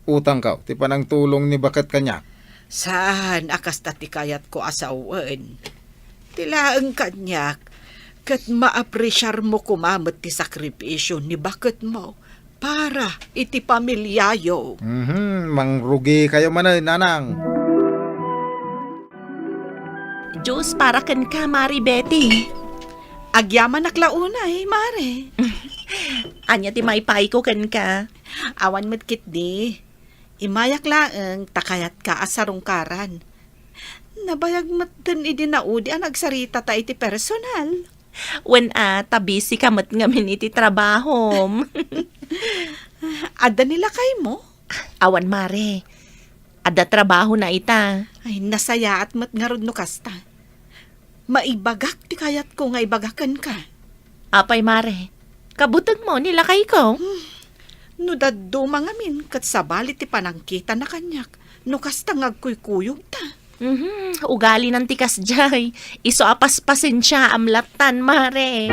Utangko ti panangtulong ni baket kaniak. Saan a kasta ti kayatko a sawen. Ti laeng kaniak, ket maapresiarmo koma met ti sakripisio ni baketmo para iti pamiliayo. Mhm, mangrugikayo manen, nanang. Juice para kenka, Mari Betty. Agyamanak la unay, Mare. Ania ti maipayko kenka? Awan met ketdi. Immayak laeng ta kayatka a sarungkaran. Nabayag metten idi naudi a nagsaritata iti personal. Wen a, ta busy ka met ngamin iti trabahom. Adda ni lakaymo? Awan, Mare. Adda trabahona ita. Ay, nasayaat met ngarud no kasta. Maibagak ti kayatko nga ibaga kenka. Apay, Mare? Kabutengmo ni lakayko? Hmm. No dadduma ngamin ket sabali ti panangkitana kaniak no kasta nga agkuykuyogta. Mhm, ugalinan ti kasdiay. Isu a paspasensiaam lattan, Mare.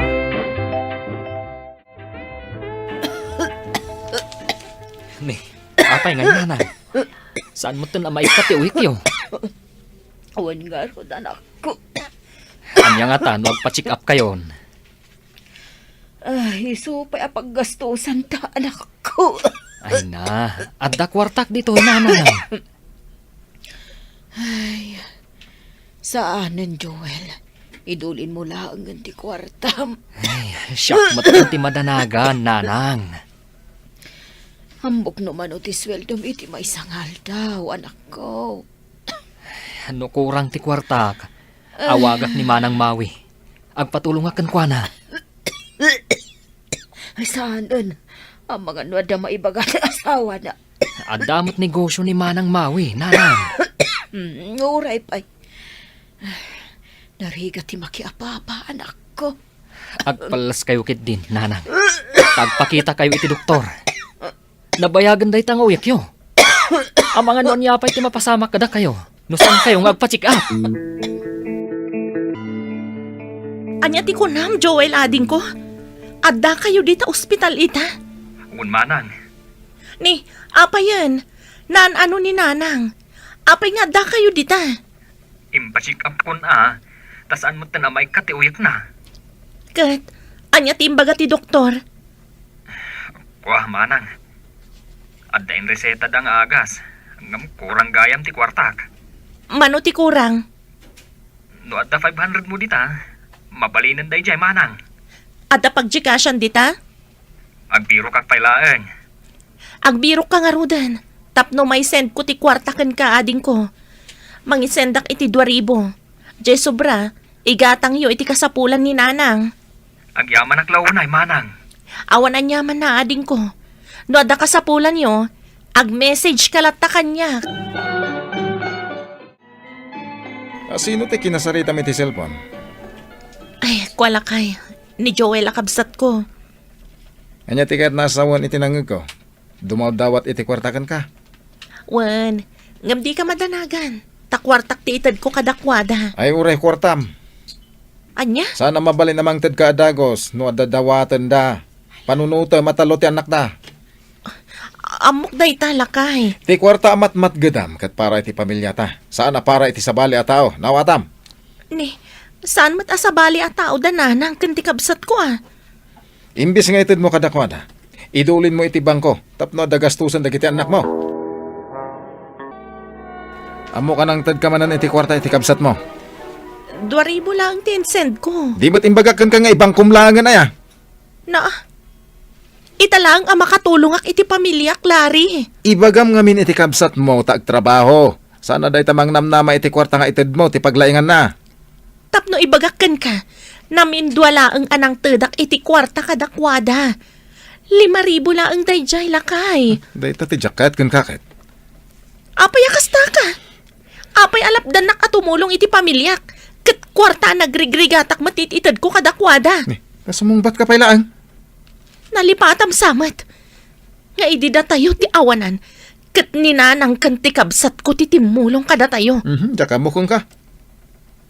Ni, apay nga, nanang? Saan metten a maikkat ti uwikyo? Wen ngarud, anakko. Ania ngata no agpa-check up kayon? Ay, isu pay a paggastosanta, anakko. Ay na, adda kuartak ditoy, nanang. Ay, saanen, Joel. Idulinmo laengen ti kuartam. Ay, siak met ti madanagan, nanang. Ambok no mano ti sueldom iti maysa nga aldaw, anakko. No kurang ti kuartak, awagak ni Manang Mawi. Agpatulongak kenkuana. Ay, saanen. Amangan no adda maibaga ti asawana. Adda met negosyo ni Manang Mawi, nanang. Mm, uray pay. Narigat ti makiapapa, anakko. Agpallaskayo ketdin, nanang. Ta agpakitakayo iti doktor. Nabayagen dayta nga uwikyo. Amangan no ania pay ti mapasamak kadakayo. No saan kayo nga agpa-check up? Ania ti kunam, Joel, adingko? Adda kayo dita ospital ita? Wen, manang. Ni, apayen? Naan-ano ni nanang? Apay nga adda kayo dita? Impa-check up kon a, ta saan met a maikkat ti uyekna. Ket, ania ti imbaga ti doktor? Kua, manang. Adda inreseta da nga agas, ngem kurang gayam ti kuartak. Mano ti kurang? No adda five hundred mo dita, mabalinen daydiay, manang. Adda pag-Gcashan dita? Agbirokak pay laeng. Agbirokka ngaruden, tapno maisend ko ti kuarta kenka, adingko. Mangisendak iti dua ribu. Jay sobra, igatangyo iti kasapulan ni nanang. Agyamanak la unay, manang. Awan aniamanna, adingko. No adda kasapulanyo, ag-message ka latta kaniak. A, sino ti kinasaritam iti cellphone? Ay, kua lakay. Ni Joel a kabsatko. Ania ti kayat a sawen iti nangngegko? Dumawdawat iti kuarta kenka? Wen, ngem dika madanagan. Ta kuartak ti itedko kadakuada. Ay, uray kuartam. Ania? Saan a mabalin a mangted ka a dagus no adda dawatenda. Panunotem a tallo ti annakda. Ammok dayta, lakay. Ti kuarta a matmatgedam ket para iti pamiliata. Saan a para iti sabali a tao. Naawatam? Ni, saan met a sabali a tao da nanang ken ti kabsatko a? Imbes nga itedmo kadakuada, idulinmo iti bangko tapno adda gastusen dagiti annakmo. Ammok a nangtedka manen iti kuarta iti kabsatmo. Dua ribu laeng ti insendko. Di met imbagak kenka nga ibangkom laengen aya? Na, ita laeng a makatulongak iti pamiliak, Larry. Ibagam ngamin iti kabsatmo ta agtrabaho. Saan a dayta mangnamnama iti kuarta nga itedmo ti paglainganna. Tapno ibagak kenka, namindua laeng a nangtedak iti kuarta kadakuada. Lima ribu laeng daydiay, lakay. Dayta ti diak kayat kenka ket. Apay a kastaka? Apay a lapdannak a tumulong iti pamiliak, ket kuarta a nagrigrigatak met iti itedko kadakuada. Ni, kasumungbat ka pay laeng. Nalipatam sa met nga idi datayo ti awanan, ket ni nanang ken ti kabsatko ti timmulong kadatayo. Mhm, diak ammo kenka.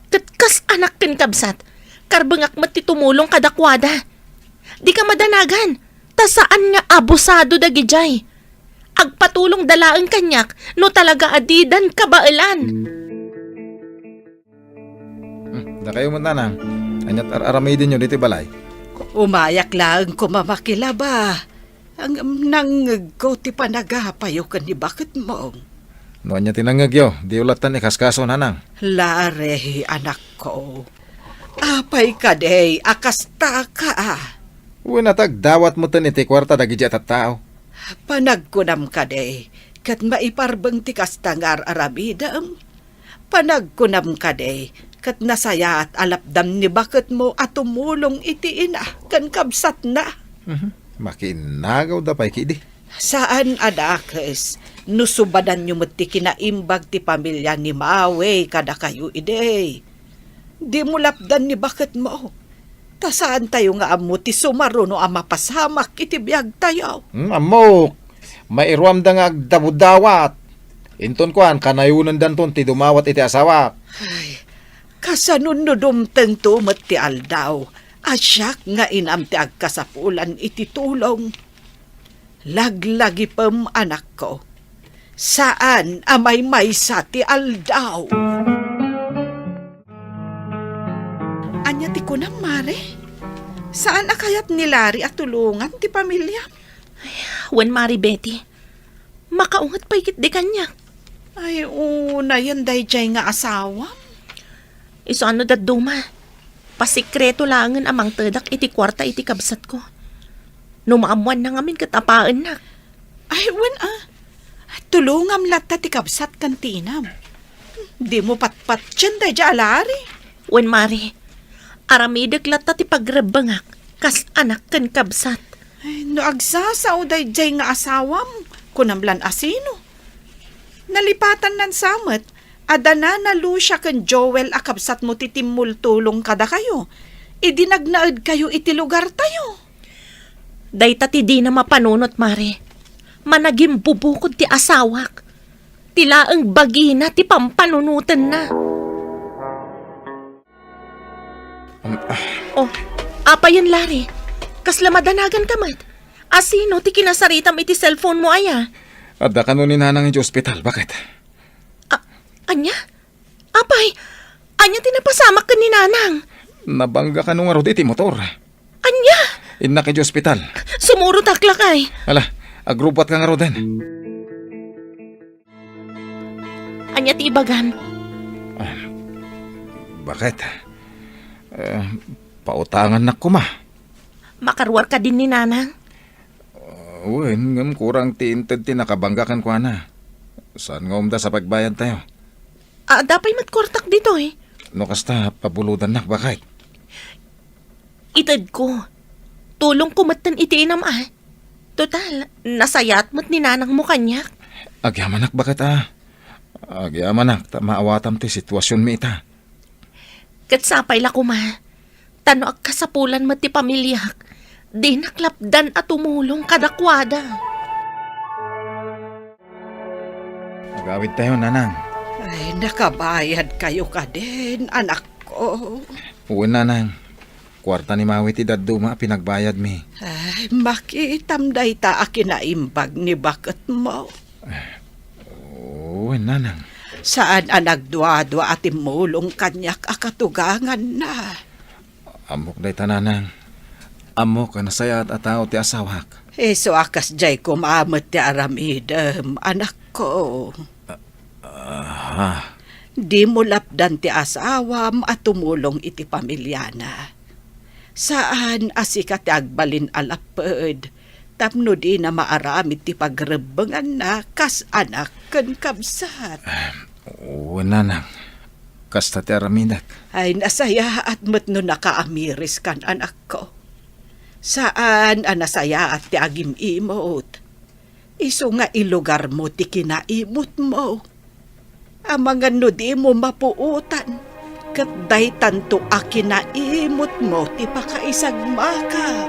Ket kas anak ken kabsat, karbengak met ti tumulong kadakuada. Dika madanagan, ta saan nga abusado dagidiay. Agpatulongda laeng kaniak no talaga a didan kabaelan. Hmm, dakayo met, nanang. Ania't ar-aramidenyo ditoy balay? Umayak laeng koma makilaba. Ngem nangngegko ti panagapayo ken ni baketmo. No ania ti nangngegyo, diyo lattan ikaskaso, nanang. Larry, anakko. Apay kadi a kastaka? Wen, ta agdawat metten iti kuarta dagidiay a tattao. Panagkunam kadi, ket maiparbeng ti kasta nga ar-aramidem? Panagkunam kadi, ket nasayaat a lapdam ni baketmo a tumulong iti ina ken kabsatna. Mhm. Makiinnagawda pay kidi. Saan a dakes no subadanyo met ti kinaimbag ti pamilia ni Mawe kadakayo idi. Dimo lapdan ni baketmo. Ta saantayo nga ammo ti sumaruno a mapasamak iti biagtayo. Hmm, ammok. Mairuamda nga agdawdawat. Inton kuan, kanayonendanton ti dumawat iti asawak. Ay, kasano no dumtengto met ti aldaw a siak nga inam ti agkasapulan iti tulong? Laglagipem, anakko. Saan a maymaysa ti aldaw. Ania ti kunam, Mare? Saan a kayat ni Larry a tulongan ti pamiliam? Ay, wen, Mare Betty. Makaunget pay ketdi kaniak. Ay, unayen daydiay nga asawam. Isu a no dadduma, pasikreto laengen a mangtedak iti kuarta iti kabsatko. No maammoanna ngamin ket apaennak. Ay, wen a. Tulongam latta ti kabsat ken ti inam. Dimo patpatien daydiay a Larry. Wen, Mare, aramidek latta ti pagrebbengak kas anak ken kabsat. Ay, no agsasao daydiay nga asawam, kunam lan a sino? Nalipatannan sa met a da Nana Lucia ken Joel a kabsatmo ti timmultulong kadakayo idi nagnaedkayo iti lugartayo. Dayta ti dina mapanunot, Mare. Managimbubukod ti asawak. Ti laeng bagina ti pampanunotenna. Um, ah. Oh, apayen, Larry? Kasla madanagan ka met? Asino ti kinasaritam iti cellphone mo aya? Adda kano ni Nanang iti ospital, baket? A-, ania? Apay, ania ti napasamak ken ni Nanang? Nabangga kano ngarud iti motor. Ania? Innak iti ospital. Sumurotak, lakay. Ala, agrubbuatka ngaruden. Ania ti ibagam? Ah, baket? Eh, pautangannak koma. Makaruar kadin ni Nanang? Ah, wen, ngem kurang ti inted ti nakabangga kenkuana. Saan nga umdas a pagbayadtayo? Adda pay met kuartak ditoy. No kasta, pabulodannak, baket? Itedko. Tulongko metten iti inam, a. Total, nasayaat met ni Nanangmo kaniak. Agyamanak, baket, a. Agyamanak ta maawatam ti situasionmi ita. Ket sapay la koma, ta no agkasapulan met ti pamiliak, dinak lapdan a tumulong kadakuada. Agawidtayo, Nanang. Ay, nakabayadkayo kadin, anakko. Wen, Nanang. Kuarta ni Mawi ti dadduma a pinagbayadmi. Ay, makitam dayta a kinaimbag ni baketmo. Wen, Nanang. Saan a nagduadua a timmulong kaniak a katuganganna. Ammok dayta, Nanang. Ammok a nasayaat a tao ti asawak. Isu a kasdiay koma met ti aramidem, anakko. Aha. Dimo lapdan ti asawam a tumulong iti pamiliana. Saan a sika ti agbalin a lapped tapno dina maaramid ti pagrebbenganna kas anak ken kabsat. Wen, Nanang. Kasta ti aramidek. Ay, nasayaat met no nakaamiriskan, anakko. Saan a nasayaat ti agim-imot. Isu nga ilugarmo ti kinaimutmo. Amangan no dimo mapuotan, ket daytanto a kinaimutmo ti pakaisagmakam.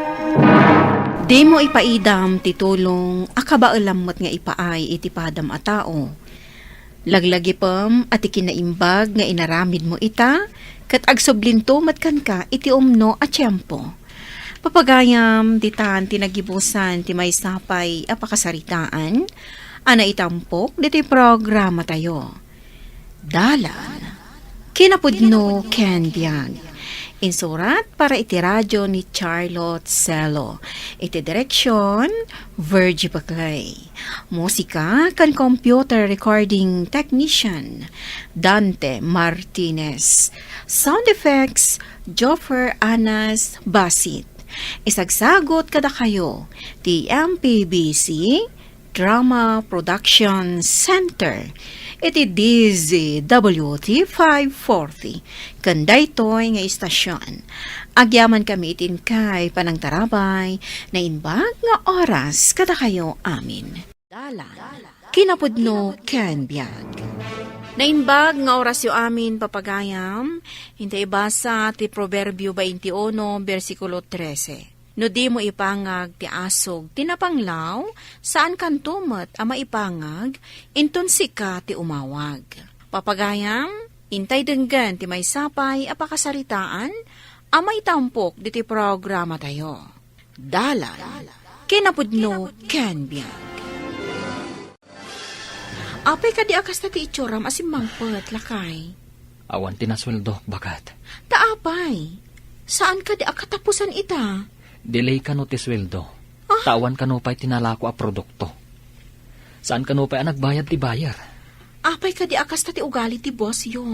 Dimo ipaidam ti tulong a kabaelam met nga ipaay iti padam a tao. Laglagipem a ti kinaimbag nga inaramidmo ita, ket agsublinto met kenka iti umno a tiempo. Papagayam, ditan ti nagibusan ti maysa pay a pakasaritaan a naitampok ditoy programatayo. Dalan, kinapudno ken biag. Insurat para iti radio ni Charlotte Celo. Iti direksyon, Virgie Baclay. Musika ken computer recording technician, Dante Martinez. Sound effects, Joffer Anas Basit. Isagsagot kadakayo ti M P B C Drama Production Center iti D Z W T five forty. Ken daytoy nga istasyon, agyamankami iti inkay panangtarabay, naimbag nga oras kadakayo amin. Dalan, kinapudno ken biag. Naimbag nga orasyo amin, papagayam, inta ibasa ti Proverbio twenty-one, bersikulo trese. No dimo ipangag ti asog ti napanglaw, saankanto met a maipangag, inton sika ti umawag. Papagayam, intay denggen ti maysa pay a pakasaritaan a maitampok ditoy programatayo. Dalan, kinapudno ken biag. Apay kadi a kasta ti itsuram a simmangpet, lakay? Awan ti nasueldok, baket. Ta apay? Saan kadi a katapusan ita? Delay kano ti sueldo. Ah? Ta awan kano pay ti nalako a produkto. Saan kano pay a nagbayad ti buyer? Apay kadi a kasta ti ugali ti bossyo?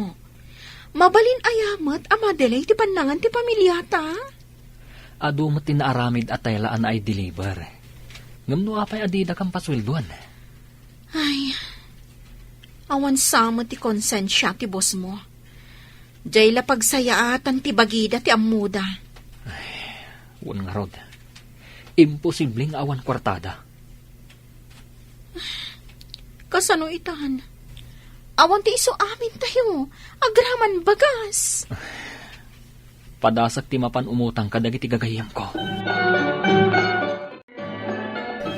Mabalin aya met a madelay ti pannangan ti pamiliata? Adu met ti naaramid a tela a naay-deliver. Ngem no apay a didakam pasueldoan? Ay, awan sa met ti konsensia ti bossmo. Diay la pagsayaatan ti bagida ti ammoda. Ay, wen ngarud. Imposible nga awan kuartada. Kasano itan? Awan ti isu amintayo. Agraman bagas. Padasek ti mapan umutang kadagiti gagayyemko.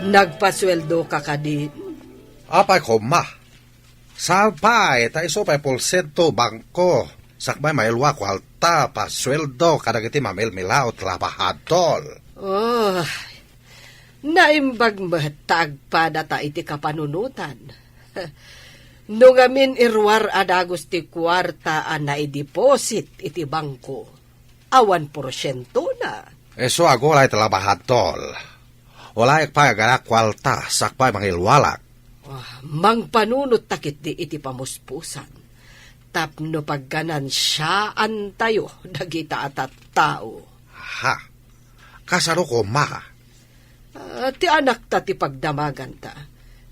Nagpasueldo ka kadi? Apay koma. Saan pay, ta isu pay porsiento bangko, sakbay mailua kuarta, pasueldo kadagiti mamilmilao trabahador. Oh, naimbag met ta agpadata iti kapanunotan. No ngamin iruar a dagus ti kuarta a naideposit iti bangko, awan porsientona. Isu agulay trabahador. Ulayek pay agana kuarta, sakbay mangilualak. Ah, mangpanunot ta ketdi iti pamuspusan. Tapno pagganansiaantayo dagita a tattao. Ha? Kasano koma? Ah, ti anakta ti pagdamaganta.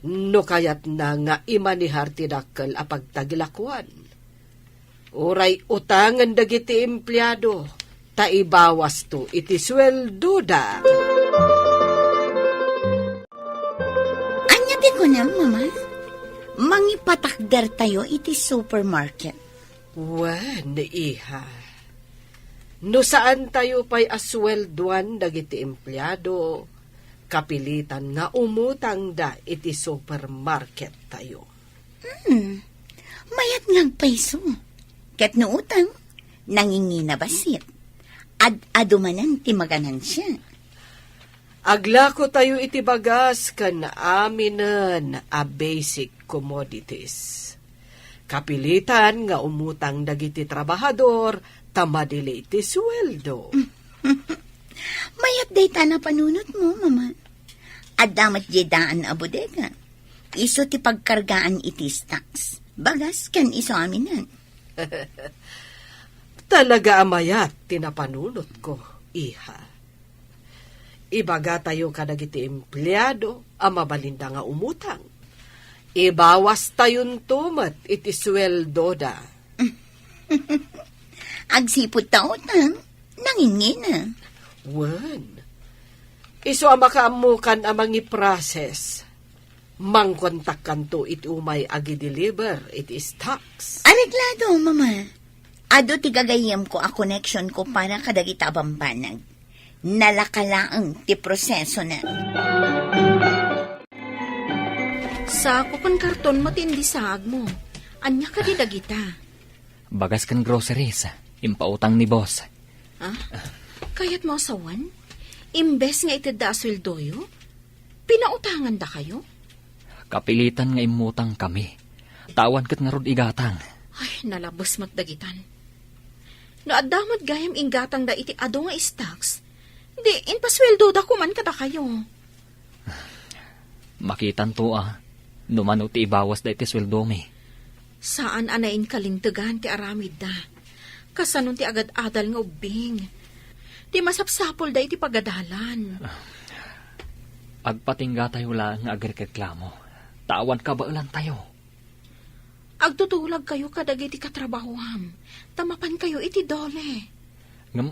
No kayatna nga imanihar ti dakkel a pagtagilakuan. Uray utangen dagiti empleado, ta ibawasto iti sueldoda. Ania ti kunam, Mama? Mangipatakdertayo iti supermarket. Wen, iha. No saantayo pay a sueldoan dagiti empleado, kapilitan nga umutangda iti supermarkettayo. Hmm. Mayat nga agpayso. Ket no utang, nangingina bassit. Ad-adu manen ti maganansia. Aglako tayo iti bagas ken aminen a basic commodities. Kapilitan nga umutang dagiti trabahador ta madili ti sueldo. Mayat dayta napanunotmo, Mama. Adda met diay daan a bodega. Isu ti pagkargaan iti stocks, bagas ken isu aminen. Talaga a mayat ti napanunotko, iha. Ibagatayo kadagiti empleado a mabalinda nga umutang. Ibawastayonto met iti sueldoda. Agsipud ta utang, nangingina. Wen, isu a makaammokan a mangiprocess, mangkontakkanto iti umay agi-deliver iti stocks. Areglado, Mama. Adu ti gagayyemko a connection ko para kadagita a bambanag. Nalaka laeng ti prosesona. Sako ken karton met ti indisaagmo. Ania kadi dagita? Bagas ken groceries. Impautang ni boss. Ah? Kayatmo a sawen? Imbes nga itedda a sueldoyo, pinautangandakayo? Kapilitan nga immutang kami. Ta awan ket ngarud igatang. Ay, nalabes met dagitan. No adda met gayam inggatangda iti adu nga stocks, di impasueldoda koman kadakayo. Makitanto a, no mano ti ibawasda iti sueldomi. Saan a nainkalintegan ti aramidda. Kasano ti agad-adal nga ubbing. Ti masapsapulda iti pagadalan. Agpatinggatayo laeng nga agreklamo. Ta awan kabaelantayo. Agtutulagkayo kadagiti katrabahoam, ta mapankayo iti dole. Ngem,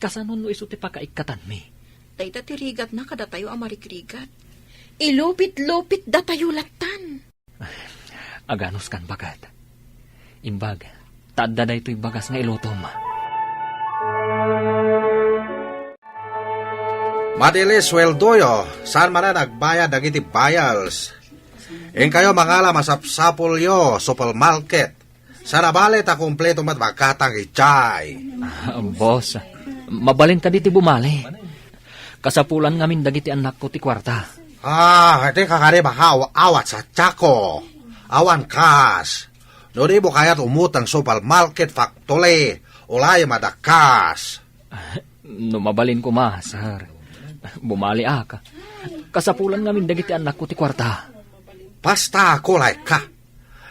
kasano no isu ti pakaikkatanmi? Dayta ti rigatna kadatayo a marigrigat. Ilupit-lupitdatayo lattan. Aganuskan, baket. Imbag, ta adda daytoy bagas nga ilutom. Madili sueldoyo, saan manen agbayad dagiti buyers. Inkayo mangala masapsapulyo, supermarket. Saan a bale ta kumpleto met magatang idiay. Ah, boss, mabalin kadi ti bumali? Kasapulan ngamin dagiti annakko ti kuarta. Ah, dika kadi makaaw-awat sadiako. Awan kas. No dimo kayat umutang supermarket, factory, ulayem adda kas. No mabalin koma, sir. Bumaliak. Kasapulan ngamin dagiti annakko ti kuarta. Basta kulayka.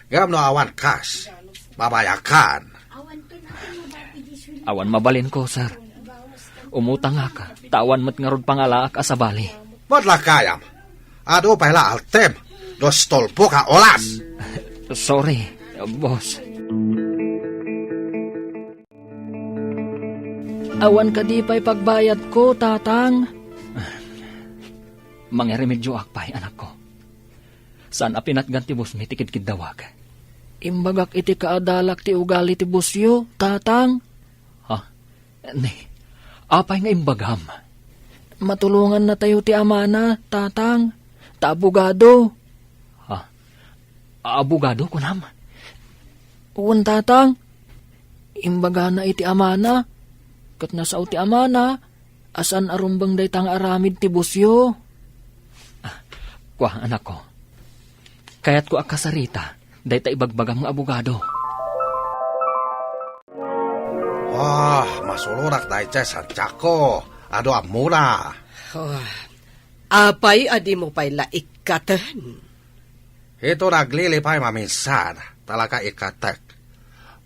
Ngem no awan kas, babayakan. Awan mabalinko, sir. Umutangak, ta awan met ngarud pangalaak a sabali. Met la gayam. Adu pay la altem, dos tolpo ka oras. Sorry, boss. Awan kadi pay pagbayadko, Tatang? Mangaremedioak pay, anakko. Saan a pinatgan ti bossmi ti kidkiddawak. Imbagak iti kaadalak ti ugali ti bossyo, Tatang. Ha? Ni, apay nga imbagam? Matulongannatayo ti amana, Tatang, ta abogado. Ha? Abogado, kunam? Wen, tatang. Imbagana iti amana, ket nasao ti amana a saan a rumbeng dayta nga aramid ti bossyo. Ah, kua, anakko. Kayatko a kasarita dayta ibagbagam nga abogado. Ah, masurorak dayta, Santiago. Adu ammora. Oh, apay a dimo pay la ikkaten? Ito naglilipay maminsan, talaga ikkatek.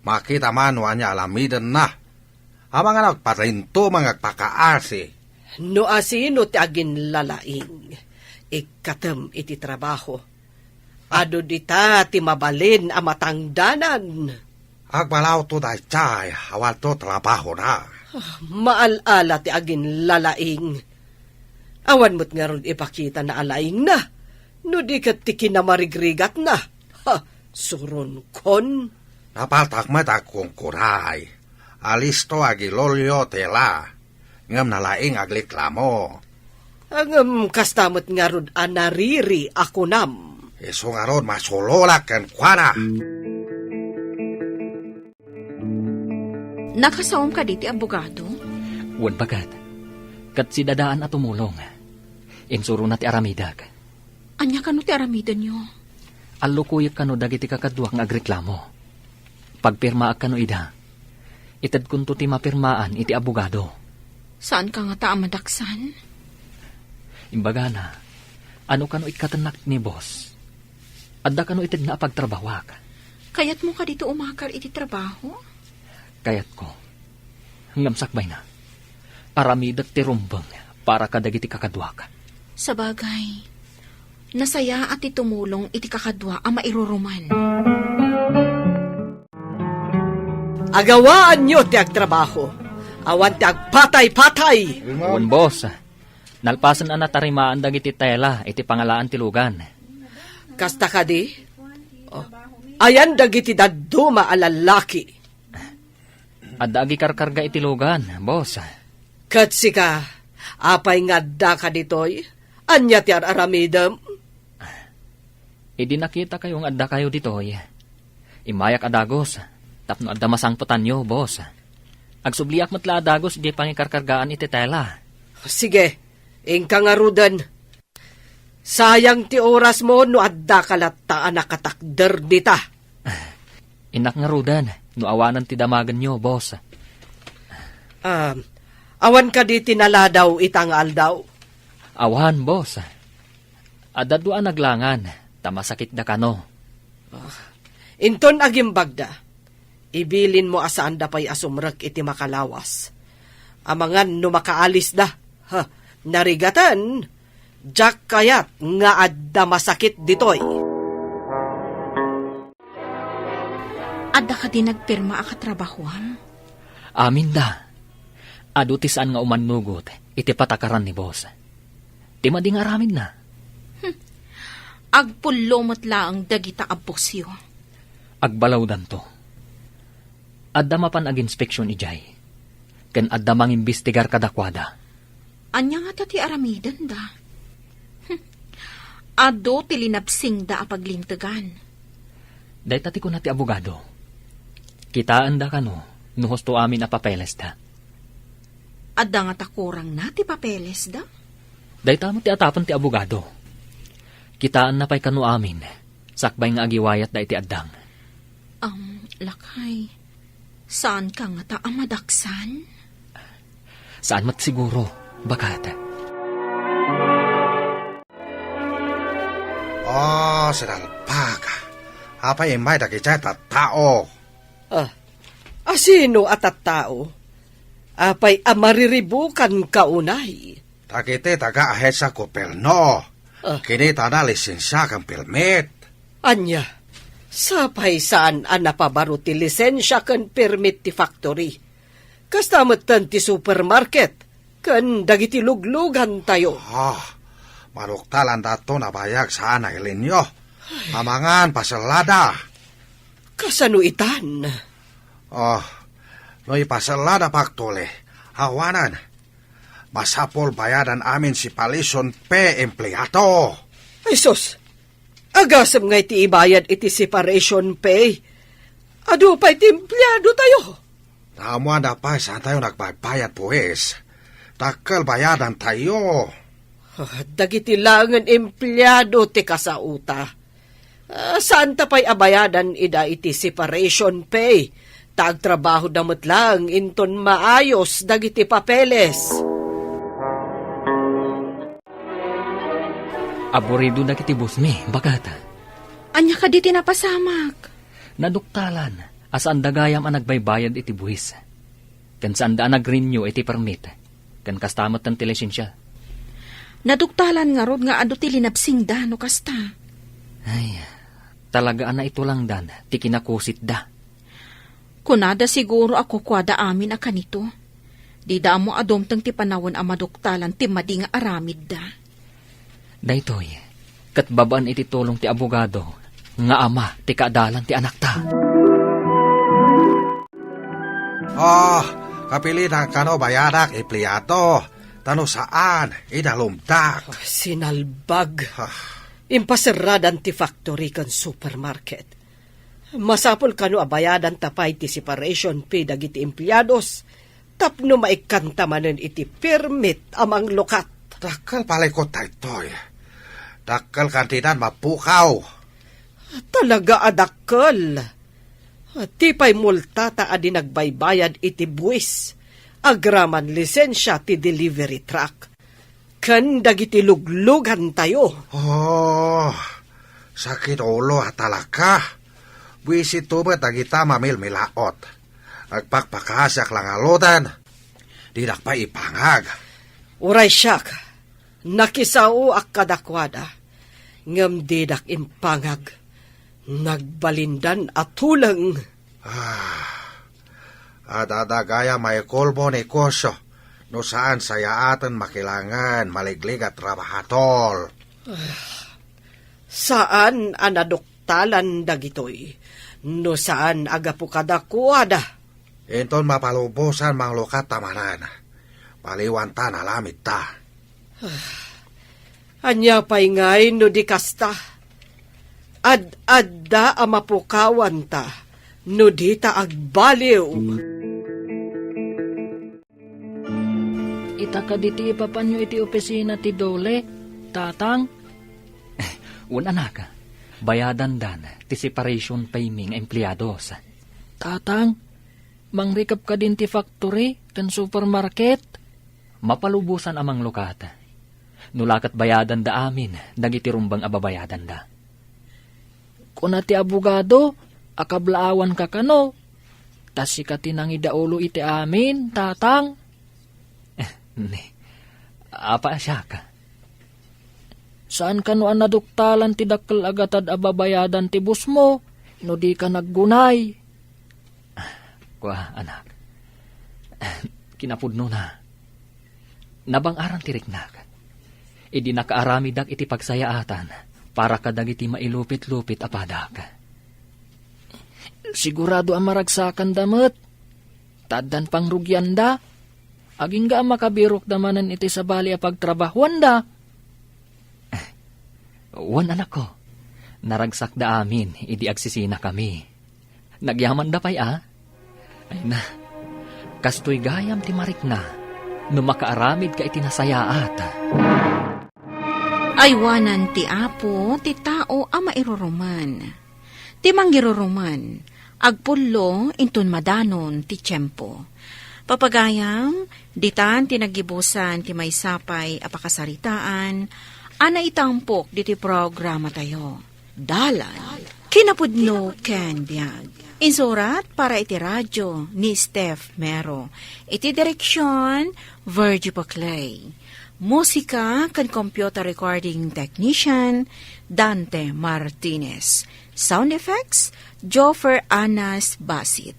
Makita man no ania alamidenna. Amangan agparinto mangagpakaasi. No asino ti aginlalaing, ikkatem iti trabaho. Adu dita ti mabalin a matangdanan. Agbalawto daytay, awanto trabahona. Ah, maal-ala ti aginlalaing. Awan met ngarud ipakitana a laingna, no di ket ti kinamarigrigatna. Ha, suronkon. Napaltak met agkungkuray. Alisto agilolyo tela. Ngem nalaing agreklamo. Ngem kasta met ngarud a nariri a kunam. Isu ngarud, masurorak kenkuana. Nakasaom kadi ti abogado? Wen, baket. Ket sidadaan a tumulong. Insurona ti aramidek. Ania kano ti aramidenyo? Allukoyek kano dagiti kakaduak nga agreklamo. Pagpirmaak kano ida. Itedkonto ti mapirmaan iti abogado. Saanka ngata a madaksan? Imbagana, ano kano ikkatennak ni boss? Adda kano itedna a pagtrabahoak? Kayatmo kadi ti umakar iti trabaho? Kayatko. Ngem sakbayna, aramidek ti rumbeng para kadagiti kakaduak. Sabagay, nasayaat ti tumulong iti kakadua a mairuruman. Agawaanyo ti agtrabaho. Awan ti agpatay-patay. Wen, boss. Nalpasen a natarimaan dagiti tela iti pangalaan ti lugan. Kasta kadi? Oh. Ayan dagiti dadduma a lallaki. Adda agikarkarga iti lugan, boss. Ket sika, apay nga addaka ditoy? Ania ti ar-aramidem? Idi nakitakayo nga addakayo ditoy, immayak a dagus, tapno adda masangpetanyo, boss. Agsubliak met la a dagus idiay pangikarkargaan iti tela. Sige, inka ngaruden. Sayang ti orasmo no addaka latta a nakatakder dita. Innak ngaruden no awanen ti damagenyo, boss. Ah, awan kadi ti naladaw ita nga aldaw? Awan, boss. Adda dua a naglangan, ta masakitda kano. Ah, inton agimbagda, ibilinmo a saanda pay a sumrek iti makalawas. Amangan no makaalisda. Ha, narigaten, diak kayat nga adda masakit ditoy. Adda kadi nagpirma a katrabahoam? Aminda. Adu ti saan nga umannugot iti patakaran ni boss. Ti madi nga aramidna. Hmm. Agpullo met laeng dagita a bossyo. Agbalawdanto. Adda mapan aginspeksion idiay, ken adda mangimbestigar kadakuada. Ania ngata ti aramidenda? Hmm. Adu ti linapsingda a paglintegan. Dayta ti kuna ti abogado. Kitaenda kano no husto amin a papelesda. Adda ngata kurangna ti papelesda? Dayta met ti atapen ti abogado. Kitaenna pay kano amin, sakbay nga agiwayatda iti addang. Am, lakay, saanka ngata a madaksan? Saan met siguro, baket. Oh, sinalpak. Apay immay dagiti tattao? Ah, asino a tattao? Apay a mariribukanka unay? Dagiti taga-ahensya gobyerno. Ah. Kinitana lisensia ken permit. Ania, sapay saan a napabaro ti lisensia ken permit ti factory. Kasta metten ti supermarket ken dagiti luglugantayo. Ah, manuktalandato nabayag saan a ilinyo. Amangan, pasellada. Kasano itan? Oh, no ipasellada factory, awanan. Masapul bayadan amin si palison pay empleado. Ay sus! Agasem nga iti ibayad iti separation pay. Adu pay ti empleado tayo. Naammoanda pay, saantayo nagbaybayad buis. Dakkel bayadantayo. Ah, dagiti laengen empleado ti kasauta. Ah, saanta pay a bayadan ida iti separation pay. Ta agtrabahoda met laeng inton maayos dagiti papeles. Aburido dagiti boss mi, baket. Ania kadi ti napasamak? Naduktalan a saanda gayam a nagbaybayad iti buis. Ken saanda a nag-renew iti permit. Ken kasta met ti lisensia. Naduktalan ngarud nga adu ti linabsingda no kasta. Ay, talaga a naitulangdan ti kinakusitda. Kunada siguro a kukuada amin a kanito. Dida ammo a dumteng ti panawen a maduktalan ti madi nga aramidda. Daytoy, ket babaen iti tulong ti abogado nga ama ti kaadalan ti anakta. Oh, kapilitan kano bayadak, empleado, ta no saan, idalumdak. Ah, sinalbag. Ah. Impaserradan ti factory ken supermarket. Masapul kano a bayadanta pay ti separation fee dagiti empleados tapno maikkanta manen iti permit a manglukat. Dakkel palikot daytoy. Dakkel kantidad mapukaw. Talaga a dakkel. Ti pay multata a di nagbaybayad iti buis, agraman lisensia ti delivery truck. Ken dagiti luglugantayo. Oh, sakit ulo a talaka. Buisito met dagita mamilmilaot. Agpakpakasiak la ngaruden. Didak pay ipangag. Uray siak, nakisaoak kadakuada, ngem didak impangag. Nagbalindan a tuleng. Ah, adda gayam a ikulbo ni Koso no saan sayaaten makilangen maliglig a trabahador. Ah, saan a naduktalan dagitoy no saan a gapu kadakuada. Inton mapalubosan manglukat ta manen, paliwanta nalamidta. Ah, ania pay ngay no di kasta? Ad-adda a mapukawanta no dita agbaliw. Ita kadi ti ipapanyo iti opisina ti Dole, Tatang? Wen, anak, bayadandan ti separation pay mi nga empleados. Tatang, mangrikep kadin ti factory ken supermarket? Mapalubosan a manglukat. No la ket bayadanda amin dagiti rumbeng a babayadanda. Kuna ti abogado a kablaawanka kano, ta sika ti nangidaulo iti amin, Tatang. Ni, apa siak? Saan kano a naduktalan ti dakkel a gatad a babayadan ti boss mo no di ka naggunay? Kua, anak. Kinapudnona, nabang-aran ti riknak. Idi nakaaramidak iti pagsayaatan para kadagiti mailupit-lupit a padak. Sigurado a maragsakanda met. Ta addan pangrugianda. Agingga a makabirokda manen iti sabali a pagtrabahuanda. Wen, anakko. Naragsakda amin idi agsisinakami. Nagyamanda pay a? Ay na, kastoy gayam ti marikna no makaaramidka iti nasayaat. Aywanan ti Apo ti tao a mairuruman. Ti mangiruruman, agpullo inton madanon ti tiempo. Papagayam, ditan ti naggibusan ti maysa pay a pakasaritaan a naitampok ditoy programatayo. Dalan, kinapudno ken biag. Insurat para iti radyo ni Steph Mero. Iti direksyon, Virgie Paclay. Musika ken computer recording technician, Dante Martinez. Sound effects, Joffer Anas Basit.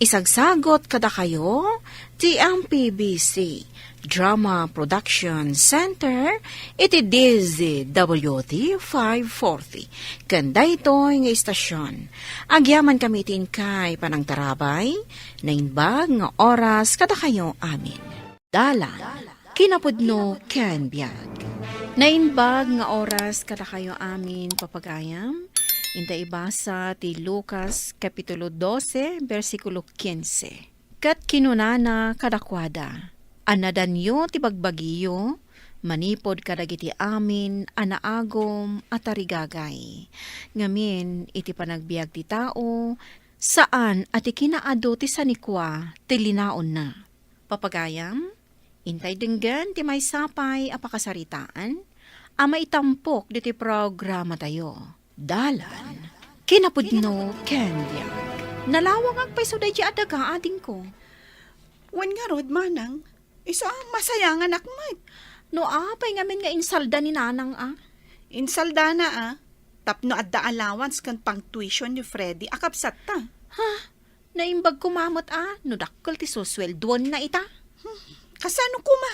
Isagsagot kadakayo ti M P B C Drama Production Center iti D Z W T five forty. Ken daytoy nga istasyon, agyamankami iti inkay panangtarabay, naimbag nga oras kadakayo amin. Dalan, kinapudno ken biag. Naimbag nga oras kadakayo amin, papagayam. Inta ibasa ti Lucas Kapitulo dose, bersikulo kinse. Ket kinunana kadakuada, "Annadanyo ti bagbagiyo manipud kadagiti amin a naagum a tarigagay. Ngamin, iti panagbiag ti tao, saan a ti kinaadu ti sanikua ti linaonna." Papagayam, intay denggen ti maysa pay a pakasaritaan a maitampok ditoy programatayo. Dalan, kinapudno ken biag. Nalawangak pay isu daydi a daga, adingko. Wen ngarud, manang, isu a masayanganak met. No apay ngamin nga insalda ni nanang a? Insaldana a, tapno adda allowance ken pang-tuition ni Freddy a kabsatta. Ha? Naimbag koma met a no dakkel ti susueldoenna ita? Hmm, kasano koma?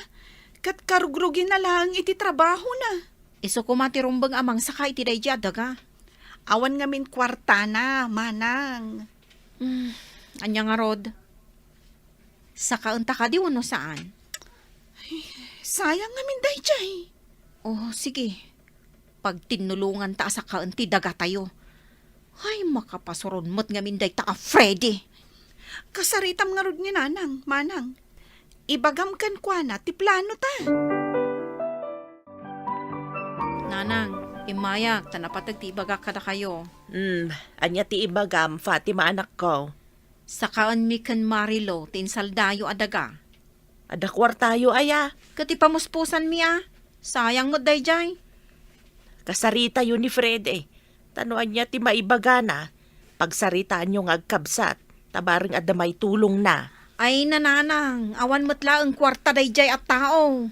Ket karugrugina laeng iti trabahona. Isu koma ti rumbeng a mangsaka iti daydi a daga. Awan ngamin kuartana, manang. Hmm, ania ngarud? Sakaenta kadi wenno saan? Ay, sayang ngamin daydiay. Oh, sige. Pagtinnulonganta a sakaen ti dagatayo. Ay, makapasuron met ngamin dayta a Freddy. Kasaritam ngarud ni Nanang, Manang. Ibagam kenkuana ti planota. Nanang, immayak ta napateg ti ibagak kadakayo. Hmm, ania ti ibagam, Fatima, anakko? Sakaenmi ken Marilo ti insaldayo a daga. Adda kuartayo aya? Ket ipamuspusanmi a. Sayang met daydiay. Kasaritayo ni Fred, eh. Ta no ania ti maibagana, pagsaritaanyo nga agkabsat, ta bareng adda maitulongna. Ay, nanang, awan met laeng kuarta daydiay a tao.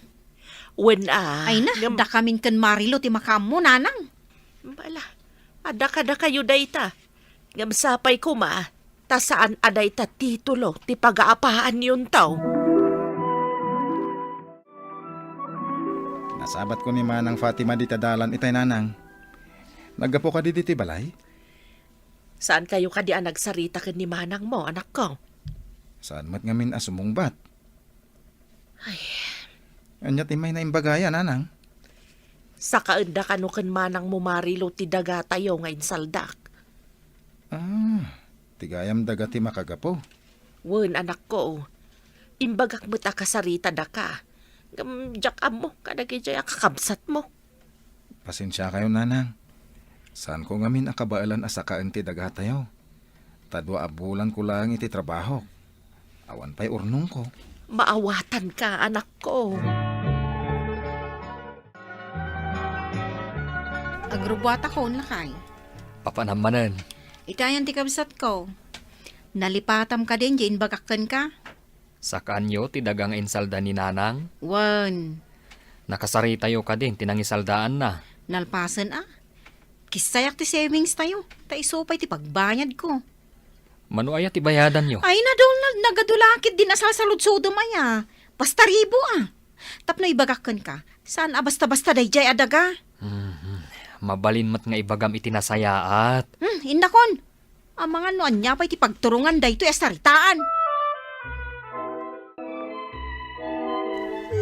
Wen a, Ay na, ngem dakamin ken Marilo ti makaammo, nanang. Bala, adda kadakayo dayta. Ngem sapay koma, ta saan a dayta titulo ti pagaapaanyonto. Nasabatko ni Manang Fatima dita dalan itay, Nanang. Naggapu kadi diti balay? Saankayo kadi a nagsarita ken ni manangmo, anakko? Saan met ngamin a sumungbat. Ay. Ania ti may naimbagaya, Nanang? Sakaenda kano ken manangmo Marilo ti dagatayo nga insaldak. Ah, ti gayam daga ti makagapu. Wen, anakko. Imbagak met a kasarita daka. Ngem diak ammo kadagiti a kakabsatmo. Pasensiakayo, Nanang. Saanko ngamin a kabaelan a sakaen ti dagatayo. Ta dua a bulanko laeng iti trabahok. Awan pay urnongko. Maawatanka, anakko. Agrubbuatakon, lakay. Papanam manen. Itayan ti kabsatko. Nalipatam kadin diay imbagak kenka? Sakaanyo ti daga nga insalda ni Nanang? Wen. Nakasaritayo kadin ti nangisaldaanna? Nalpasen a. Kissayak ti savings tayo. Ta isu pay ti pagbayadko. Mano aya ti bayadanyo? Ay, nadol na, nagadu la ketdin a salsaludsodem aya. Basta ribu a. Tapno ibagak kenka, saan a basta-basta daydiay a daga. Hmm, mabalin met nga ibagam iti nasayaat. Hmm, innakon. Amangan no ania pay ti pagturongan daytoy a saritaan.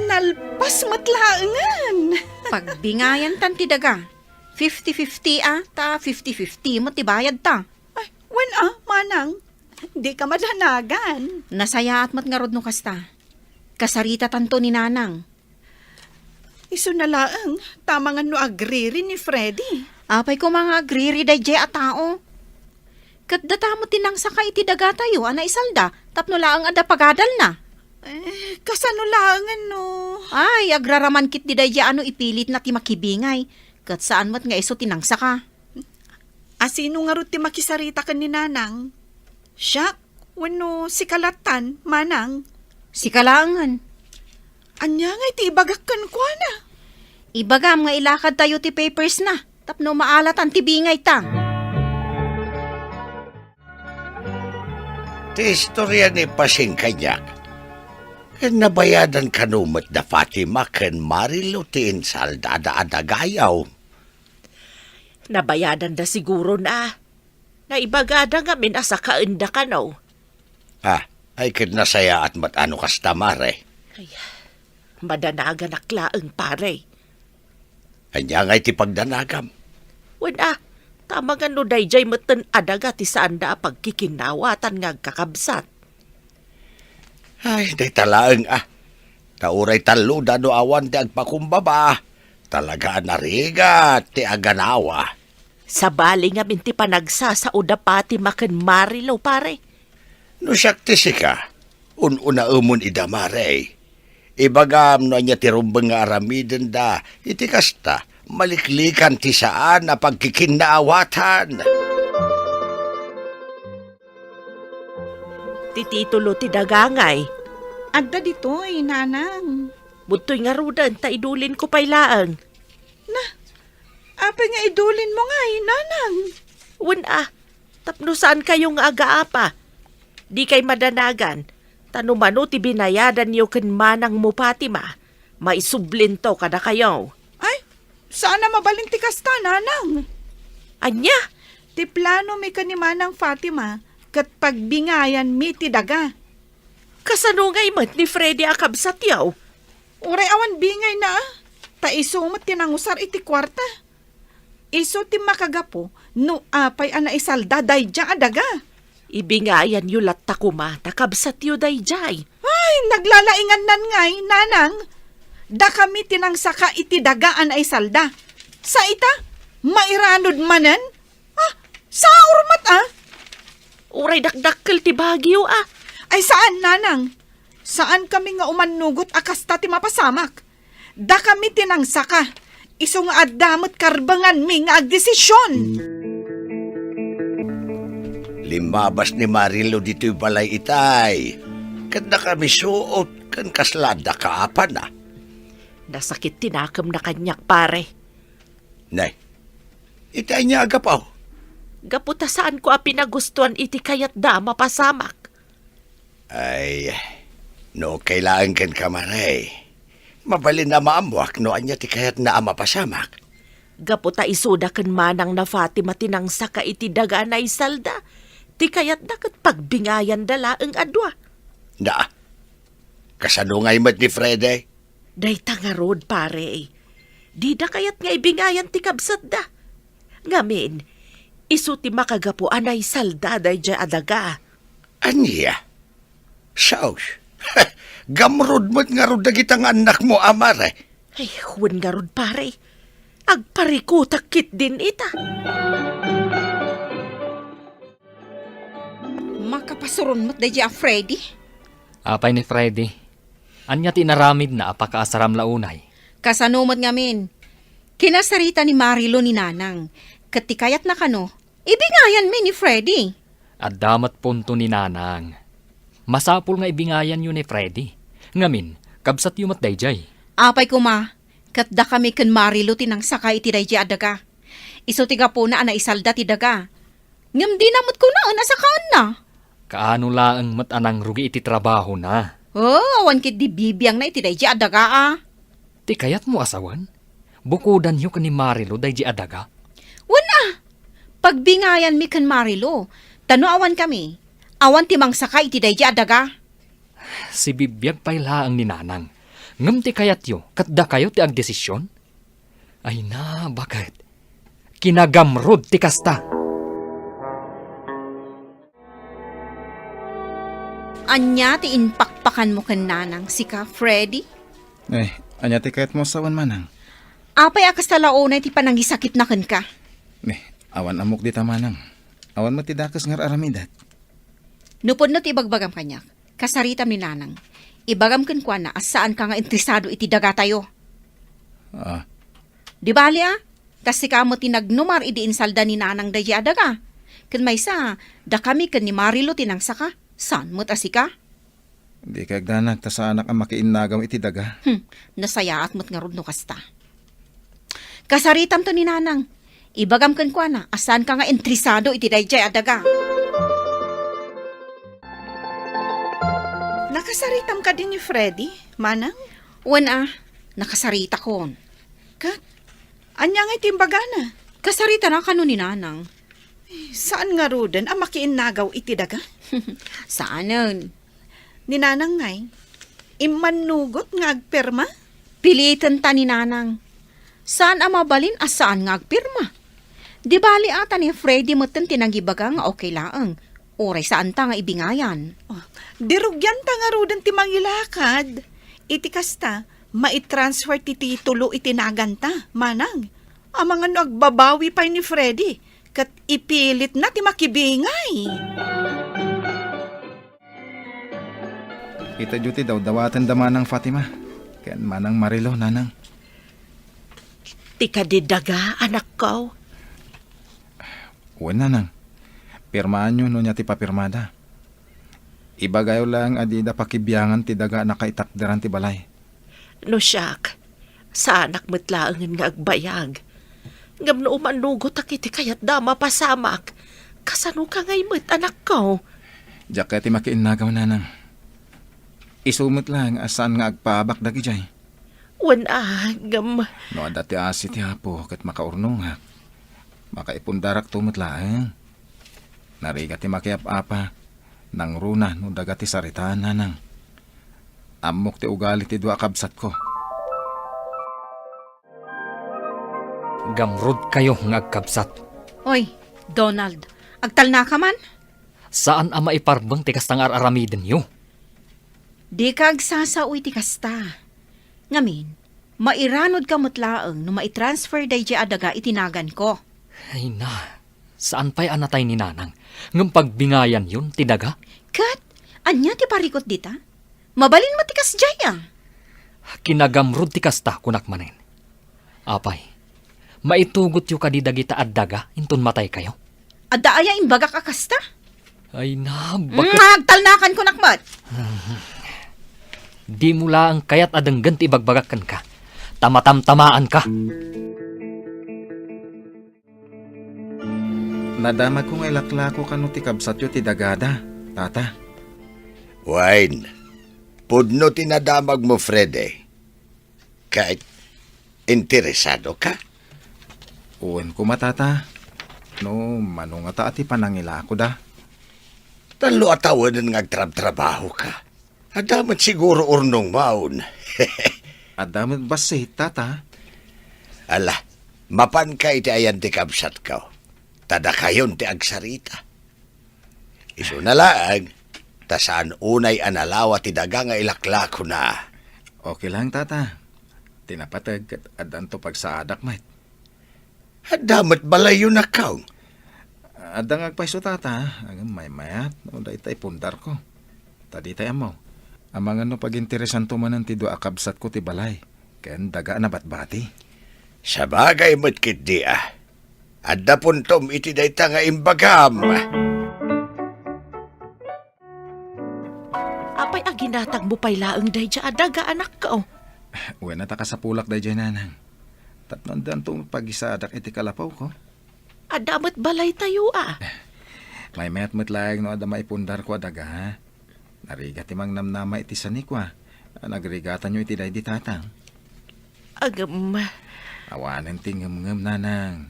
Nalpas met laengen. Pagbingayantan ti daga. Fifty fifty a, ta fifty fifty met ti bayadta. Ay, wen a, manang. Dika madanagan. Nasayaat met ngarud no kasta. Kasaritatanto ni Nanang. Isuna laeng, ta amangan no agriri ni Freddy. Apay koma nga agriri daydiay a tao? Ket data met ti nangsaka iti dagatayo a naisalda tapno laeng adda pagadalna. Eh, kasano laengen no? Ay, agraraman ketdi daydiay a no ipilitna ti makibingay, ket saan met nga isu ti nangsaka. A sino ngarud ti makisarita ken ni Nanang? Siak wenno sika lattan, Manang? Sika laengen. Ania ngay ti ibagak kenkuana? Ibagam nga ilakadtayo ti papersna tapno maalatan ti bingayta. Ti istoria ni Pasing kaniak, ken nabayadan kano met da Fatima ken Marilo ti insaldada a dagayo? Nabayadanda siguron a. Naibagada ngamin a sakaenda kano. Ah, ay ket nasayaat met a no kasta, mare. Ay, madanaganak laeng, pare. Ania ngay ti pagdanagam? Wen a, ta amangan no daydiay metten a daga ti saanda a pagkikinnaawatan nga agkakabsat. Ay, dayta laeng a. Ta uray talloda no awan ti agpakumbaba, talaga a narigat ti aganawa. Sabali ngamin ti panagsasao da Fatima ken Marilo, pare. No siak ti sika, un-unaemon ida, mare. Ibagam no ania ti rumbeng nga aramidenda iti kasta, maliklikan ti saan a pagkikinnaawatan. Ti titulo ti daga ngay. Adda ditoy, nanang. Budtoy ngaruden, ta idulinko pay laeng. Na, apay nga idulinmo ngay, nanang? Wen a, tapno saankayo nga agaapa. Dikay madanagan, ta no mano ti binayadanyo ken manangmo Fatima, maisublinto kadakayo. Ay, saan a mabalin ti kasta, nanang. Ania? Ti planomi ken ni Manang Fatima ket pagbingayanmi ti daga. Kasano ngay met ni Freddy a kabsatyo? Uray awan bingayna, a. Ta isu met ti nangusar iti kuarta. Isu ti makagapu no apay a naisalda daydiay a daga. Ibingayanyo latta koma ta kabsatyo daydiay. Ay, naglalaingannan ngay, nanang. Dakami ti nangsaka iti daga a naisalda. Sa ita, mairanod manen? Ah, saur met, a. Uray dakdakkel ti bagyo, a. Ay, saan, nanang. Saankami nga umannugot a kasta ti mapasamak. Dakami ti nangsaka. Isu nga adda met karbenganmi nga agdesision. Limmabas ni Marilo ditoy balay itay. Ket dakami suot ken kasla adda kaapana. Nasakit ti nakemna kaniak, pare. Nay, iti ania a gapu? Gapu ta saanko a pinagustuan iti kayatda a mapasamak. Ay, no okay laeng kenka, mare, mabalin a maammoak no ania ti kayatna a mapasamak. Gapu ta isuda ken manangna Fatima ti nangsaka iti daga a naisalda, ti kayatda ket pagbingayanda laeng a dua. Na, kasano ngay met ni Freddy? Dayta ngarud, pare. Dida kayat nga ibingayan ti kabsatda. Ngamin, isu ti makagapu a naisalda daydiay a daga. Ania? Saos. Gamrud met ngarud dagita nga annakmo a, mare. Ay, wen ngarud, pare. Agparikutak ketdin ita. Makapasuron met daydiay a Freddy. Apay ni Freddy? Ania ti inaramidna a pakaasaram la unay? Kasano met ngamin? Kinasarita ni Marilo ni Nanang, ket ti kayatna kano, ibingayanmi ni Freddy. Adda met punto ni Nanang. Masapul nga ibingayanyo ni Freddy. Ngamin, kabsatyo met daydiay. Apay koma, ket dakami ken Marilo ti nangsaka iti daydiay a daga. Isu ti gapuna a naisalda ti daga. Ngem dina met kunaen a sakaenna. Kaano laeng met a nangrugi iti trabahona? Oh, awan ketdi bibiangna iti daydiay a daga a. Ti kayatmo a sawen? Bukodanyo ken ni Marilo daydiay a daga? Wen a, pagbingayanmi ken Marilo, ta no awankami, awan ti mangsaka iti daydiay a daga. Sibibiag pay laeng ni Nanang. Ngem ti kayatyo, ket dakayo ti agdesision? Ay na, baket. Kinagamrud ti kasta. Ania ti impakpakanmo ken Nanang, sika, Freddy? Eh, ania ti kayatmo a sawen, Manang? Apay a kasta la unay ti panangisakitna kenka? Eh, awan ammok dita, Manang. Awan met ti dakes nga ar-aramidak. No pudno ti ibagbagam kaniak, kasaritam ni Nanang. Ibagam kenkuana a saanka nga interesado iti dagatayo. Ah. Di bali a, ta sika met ti nagnumar idi insalda ni Nanang daydiay a daga. Ken maysa, dakami ken ni Marilo ti nangsaka. Saan met a sika? Dika agdanag ta saanak a makiinnagaw iti daga. Hmm, nasayaat met ngarud no kasta. Kasaritamto ni Nanang. Ibagam kenkuana a saanka nga interesado iti daydiay a daga. Nakasaritam kadi ni Freddy, Manang? Wen a, nakasaritakon. Ket, ania nga iti imbagana? Kasaritana kano ni Nanang. Eh, saan ngaruden a makiinnagaw iti daga? Saanen. Ni Nanang ngay, immannugot nga agperma? Pilitenta ni Nanang. Saan a mabalin a saan nga agpirma. Di bali a ta ni Freddy metten ti nangibaga nga okay laeng, uray saanta nga ibingayan. Oh, di rugianta ngaruden ti mangilakad. Iti kasta, maitransfer ti titulo iti naganta, manang. Amangan no agbabawi pay ni Freddy, ket ipilitna ti makibingay. Ita diyo ti dawdawatenda, Manang Fatima, ken Manang Marilo, Nanang. Ti kadi daga, anakko? Wen, Nanang. Pirmaanyo no ania ti papirmada. Ibagayo laeng a dida pakibiangan ti daga a nakaitakderan ti balay. No siak, saanak met laengen nga agbayag. Ngem no umanugotak iti kayatda a mapasamak, kasanoka ngay met, anakko? Diak kayat ti makiinnagaw, Nanang. Isu met laeng a saan nga agpaabak dagidiay. Wen a, ngem no adda ti asi ti Apo ket makaurnongak, makaipundarakto met laeng. Narigat ti makiap-apa, nangruna no daga ti saritaan, Nanang. Ammok ti ugali ti dua a kabsatko. Gamrudkayo nga agkabsat. Oy, Donald, agtalnaka man? Saan a maiparbeng ti kasta nga ar-aramidenyo. Dika agsasao iti kasta. Ngamin, mairanudka met laeng no maitransfer daydiay a daga iti naganko. Ay na, saan pay a natay ni Nanang, ngem pagbingayanyon ti daga? Ket, ania ti parikut dita? Mabalin met ti kasdiay a. Kinagamrud ti kasta, kunak manen. Apay, maitugotyo kadi dagita a daga inton mataykayo? Adda aya imbagak a kasta? Ay na, Mm, baket agtalnakan kunak met. Dimo laeng kayat a denggen ti ibagbagak kenka, ta matamtamaanka. Nadamagko nga ilaklako kano ti kabsatyo ti dagada, Tata. Wen, pudno ti nadamagmo, Freddy. Ket interesado ka? Wen koma, Tata. No mano ngata a ti panangilakoda? Tallo a tawenen nga agtrabtrabaho ka. Adda met siguro urnong maun. Adda met bassit, Tata. Ala, mapanka iti ayan ti kabsatko. Ta dakayon ti agsarita. Isuna laeng, ta saan unay a nalawa ti daga nga ilaklakona. Okay lang, Tata. Ti napateg ket addanto pagsaadak met. Adda met balayyo, nakkaw? Adda nga agpayso, Tata, ngem maymayat no dayta ipundarko. Ta ditay ammo. Amangan no paginteresanto manen ti dua a kabsatko ti balay ken daga a nabatbati. Sabagay met ketdi a. Adda puntom iti dayta nga imbagam. Apay a ginatangmo pay laeng daydiay a daga, anakko? Wen a ta kasapulak daydiay, Nanang. Tapno addanto pagisaadak iti kalapawko. Adda met balaytayo a. Maymayat met laeng no adda maipundarko a daga, ha? Narigat ti mangnamnama iti sanikwa. Nagrigatanyo iti daydi, Tatang. Agem. Awanen ti ngemngem, Nanang.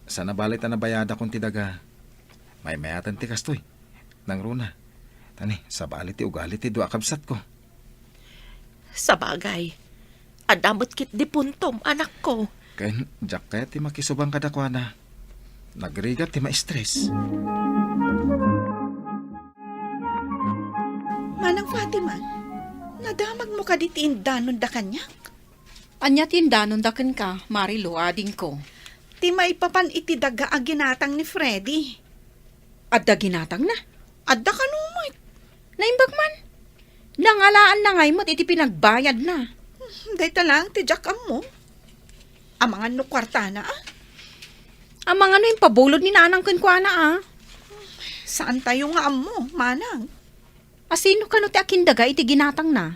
Saan a bale ta nabayadakon ti daga. Maymayaten ti kastoy. Nangruna. Tani, sabali ti ugali ti dua a kabsatko. Sabagay. Adda met ketdi puntom, anakko. Ken, diak kayat ti makisubang kadakuada. Nagrigat ti ma-stress. Manang Fatima, nadamagmo kadi ti indanonda kaniak? Ania ti indanonda kenka, Marilou, adingko? Ti maipapan iti daga a ginatang ni Freddy. Adda ginatangna? Adda kano met. Naimbag man? Nangalaanna ngay met iti pinagbayadna. Hmm, dayta laeng ti diak ammo. Amangan no kuartana, a? Amangan no impabulod ni Nanang kenkuana, a? Saantayo nga ammo, Manang. A sino kano ti akindaga iti ginatangna?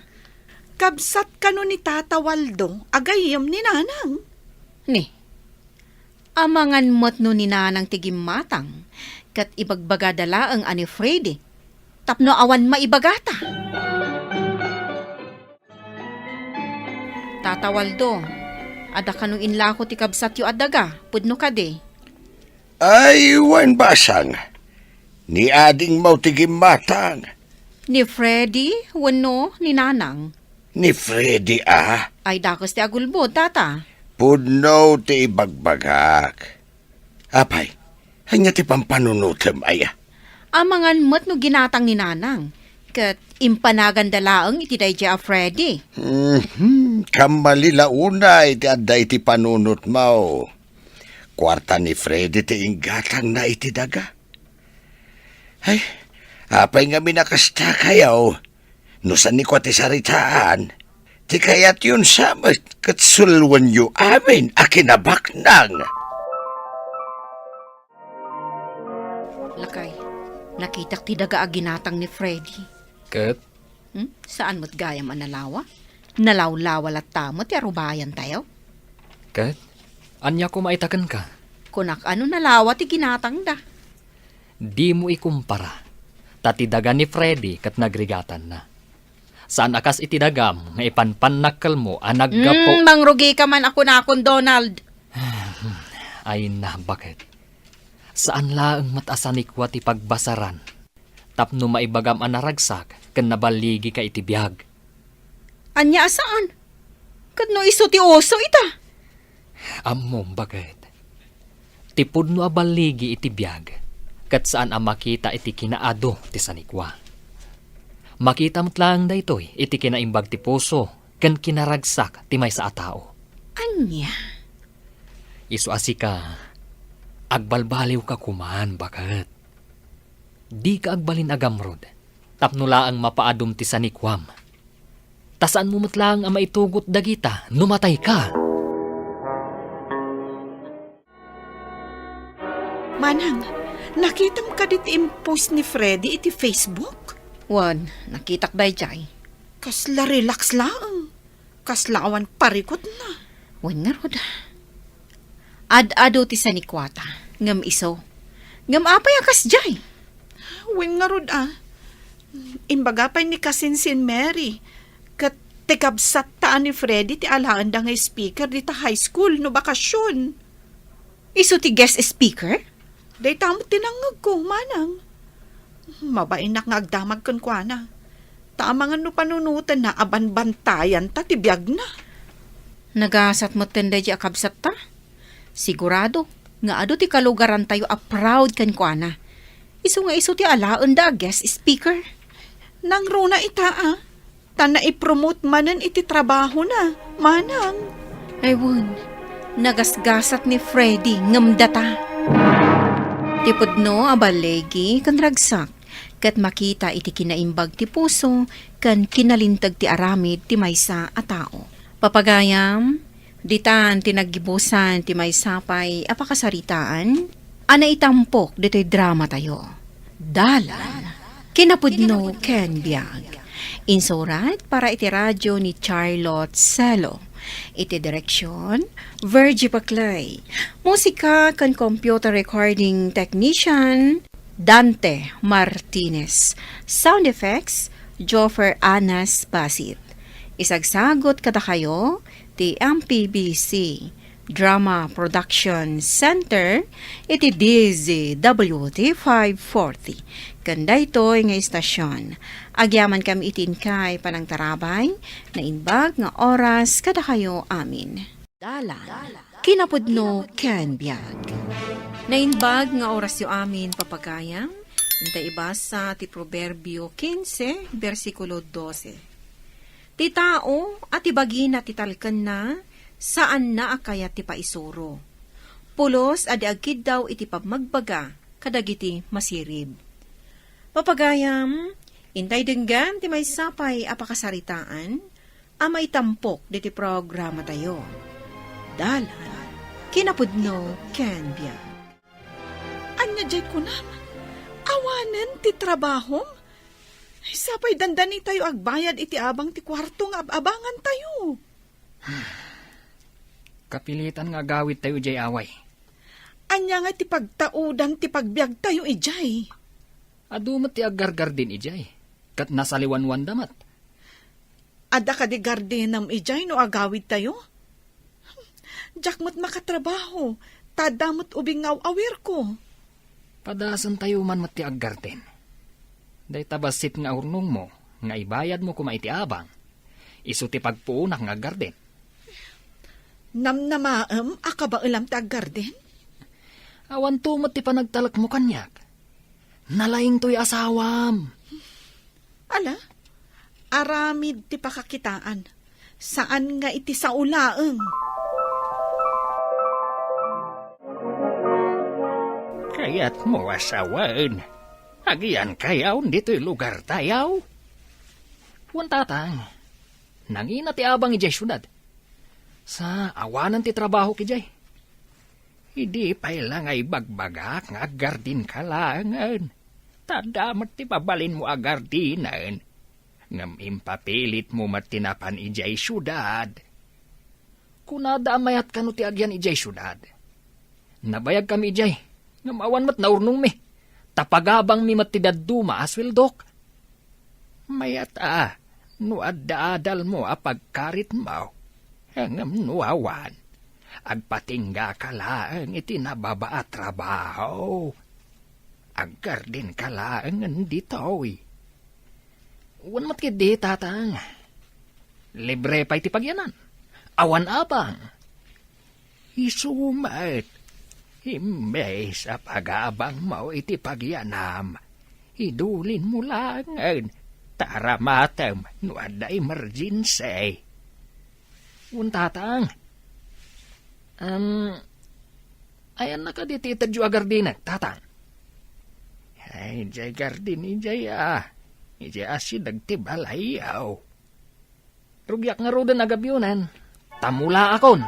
Kabsat kano ni Tata Waldo a gayyem ni Nanang? Ni, amangan met no ni Nanang ti gimmatang, ket ibagbagada laeng a ni Freddy, tapno awan maibagata. Tata Waldo, adda kano inlako ti kabsatyo a daga, pudno kadi? Ay, wen basang. Ni adingmo ti gimmatang. Ni Freddy wenno ni Nanang? Ni Freddy, a? Ay, dakes ti agulbod, Tata. Pudno ti ibagbagak. Apay, ania ti pampanunotem, aya? Amangan met no ginatang ni Nanang, ket impanaganda laeng iti daydiay a Freddy. Mhm, kammali la unay ti adda iti panunotmo. Kuarta ni Freddy ti inggatangna iti daga. Ay, apay ngamin a kasta kayo? No saan ni kua ti saritaan, ti kayatyon sa met ket sulwenyo amin a kinabaknang. Lakay, nakitak ti daga a ginatang ni Freddy. Ket? Hmm? Saan met gayam a nalawa? Nalawlawa latta met ti arubayantayo. Ket? Ania koma ita kenka? Kunak a no nalawa ti ginatangda. Dimo ikumpara, ta ti daga ni Freddy ket nagrigatanna. Saan a kas iti dagam nga ipanpannakkelmo a naggapu- Mm, mangrugika man a kunakon, Donald. Ay na, baket. Saan laeng met a sanikua ti pagbasaran tapno maibagam a naragsak ken naballigika iti biag. Ania a saan? Ket no isu ti uso ita? Ammom, baket. Ti pudno a balligi iti biag, ket saan a makita iti kinaadu ti sanikua. Makita met laeng daytoy iti kinaimbag ti puso ken kinaragsak ti maysa a tao. Ania? Isu a sika, agbalbaliwka koman, baket. Dika agbalin a gamrud, tapno laeng mapaadum ti sanikuam. Ta saanmo met laeng a maitugot dagita no matayka. Manang, nakitam kadi ti impost ni Freddy iti Facebook? Wen, nakitak daydiay. Kasla relax laeng. Kasla awan parikutna. Wen ngarud. Ad-adu ti sanikuata, ngem isu. Ngem apay a kasdiay? Wen ngarud a. Imbaga pay ni Kasinsin Mary, ket ti kabsatta a ni Freddy ti alaenda nga speaker dita high school no bakasion. Isu ti guest speaker? Dayta met ti nangngegko, manang. Mabainak nga agdamag kenkuana. Ta amangan no panunotenna a banbantayanta ti biagna. Nagasat metten daydiay a kabsatta. Sigurado nga adu ti kalugarantayo a proud kenkuana. Isu nga isu ti alaenda a guest speaker. Nangruna ita a. Ta naipromote manen iti trabahona, manang. Ay wen, nagasgasat ni Freddy ngem data. Ti pudno a balligi ken ragsak, ket makita iti kinaimbag ti puso ken kinalinteg ti aramid ti maysa a tao. Papagayam, ditan ti naggibusan ti maysa pay a pakasaritaan a naitampok ditoy dramatayo. Dalan, kinapudno ken biag. Insurat para iti radio ni Charlotte Celo. Iti direksyon, Virgie Paclay. Musika ken computer recording technician, Dante Martinez. Sound effects, Joffer Anas Basit. Isagsagot kadakayo ti M P B C Drama Production Center iti D Z W T five forty. Ken daytoy nga istasyon, agyamankami iti inkay panangtarabay, naimbag nga oras kadakayo amin. Dalan, kinapudno ken biag. Naimbag nga orasyo amin, papagayam, inta ibasa ti Proverbio quince, bersikulo doce. Ti tao a ti bagina ti talkenna, saanna a kayat ti paisuro. Pulos a di agkiddaw iti pammagbaga kadagiti masirib. Papagayam, intay denggan ti maysa pay a pakasaritaan a maitampok diti programatayo. Dalan, kinapudno ken biag. Ania diay kunam? Awanen ti trabahom? Sapay dandanitayo agbayad iti abang ti kuarto nga ab-abangantayo. Kapilitan nga agawidtayo idiay away. Ania nga ti pagtaudan ti pagbiagtayo idiay? Adu met ti aggargarden idiay, ket nasaliwanwanda met. Adda kadi gardenem idiay no agawidtayo? Diak met makatrabaho, ta adda met ubing nga aw-awirko. Padasentayo man met ti aggarden. Dayta bassit nga urnongmo nga ibayadmo koma iti abang, isu ti pagpuonak nga aggarden. Namnamaem a kabaelam ti aggarden? Awanto met ti panagtalekmo kaniak. Nalaingtoy asawam. Ala, aramid ti pakakitaan. Saan nga iti sao laeng. Kayatmo a sawen, agian kayaw ditoy lugartayo? Wen, tatang, nangina ti abang idiay siudad. Sa awanen ti trabahok idiay. Idi pay la nga ibagbagak nga aggardenka laengen, ta adda met ti mabalinmo a gardinen, ngem impapilitmo met ti napan idiay siudad. Kunada a mayat kano ti agyan idiay siudad. Nabayagkami idiay, ngem awan met naurnongmi, ta pagabangmi met ti dadduma a sueldok. Mayat a, no adda adalmo a pagkaritmo, ngem no awan, agpatinggaka laeng iti nababa a trabaho. Aggardenka laengen ditoy. Wen met ketdi, tatang. Libre pay ti pagyanan. Awan abang. Isu met, imbes a pagabangmo iti pagyanam, idulinmo laengen, ta aramatem no adda emergency. Wen, tatang. Am, ayanna kadi ti itedyo a gardenek, tatang? Ay, idiay garden, idiay a. Idiay asideg ti balayyo. Rugiak ngaruden a gabionen, ta mulaakon.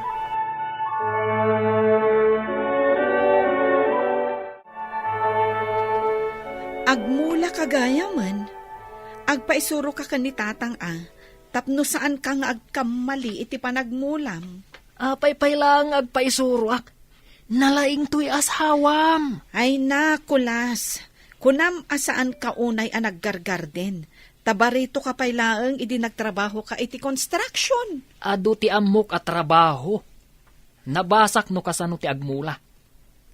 Agmulaka gayamen, agpaisuroka ken ni tatang a, tapno saanka nga agkammali iti panagmulam. Apay pay laeng nga agpaisuroak? Nalaingtoy asawam. Ay na, kulas. Kunam a saanka unay a naggargarden, ta baritoka pay laeng idi nagtrabahoka iti construction. Adu ti ammok a trabaho. Nabasak no kasano ti agmula.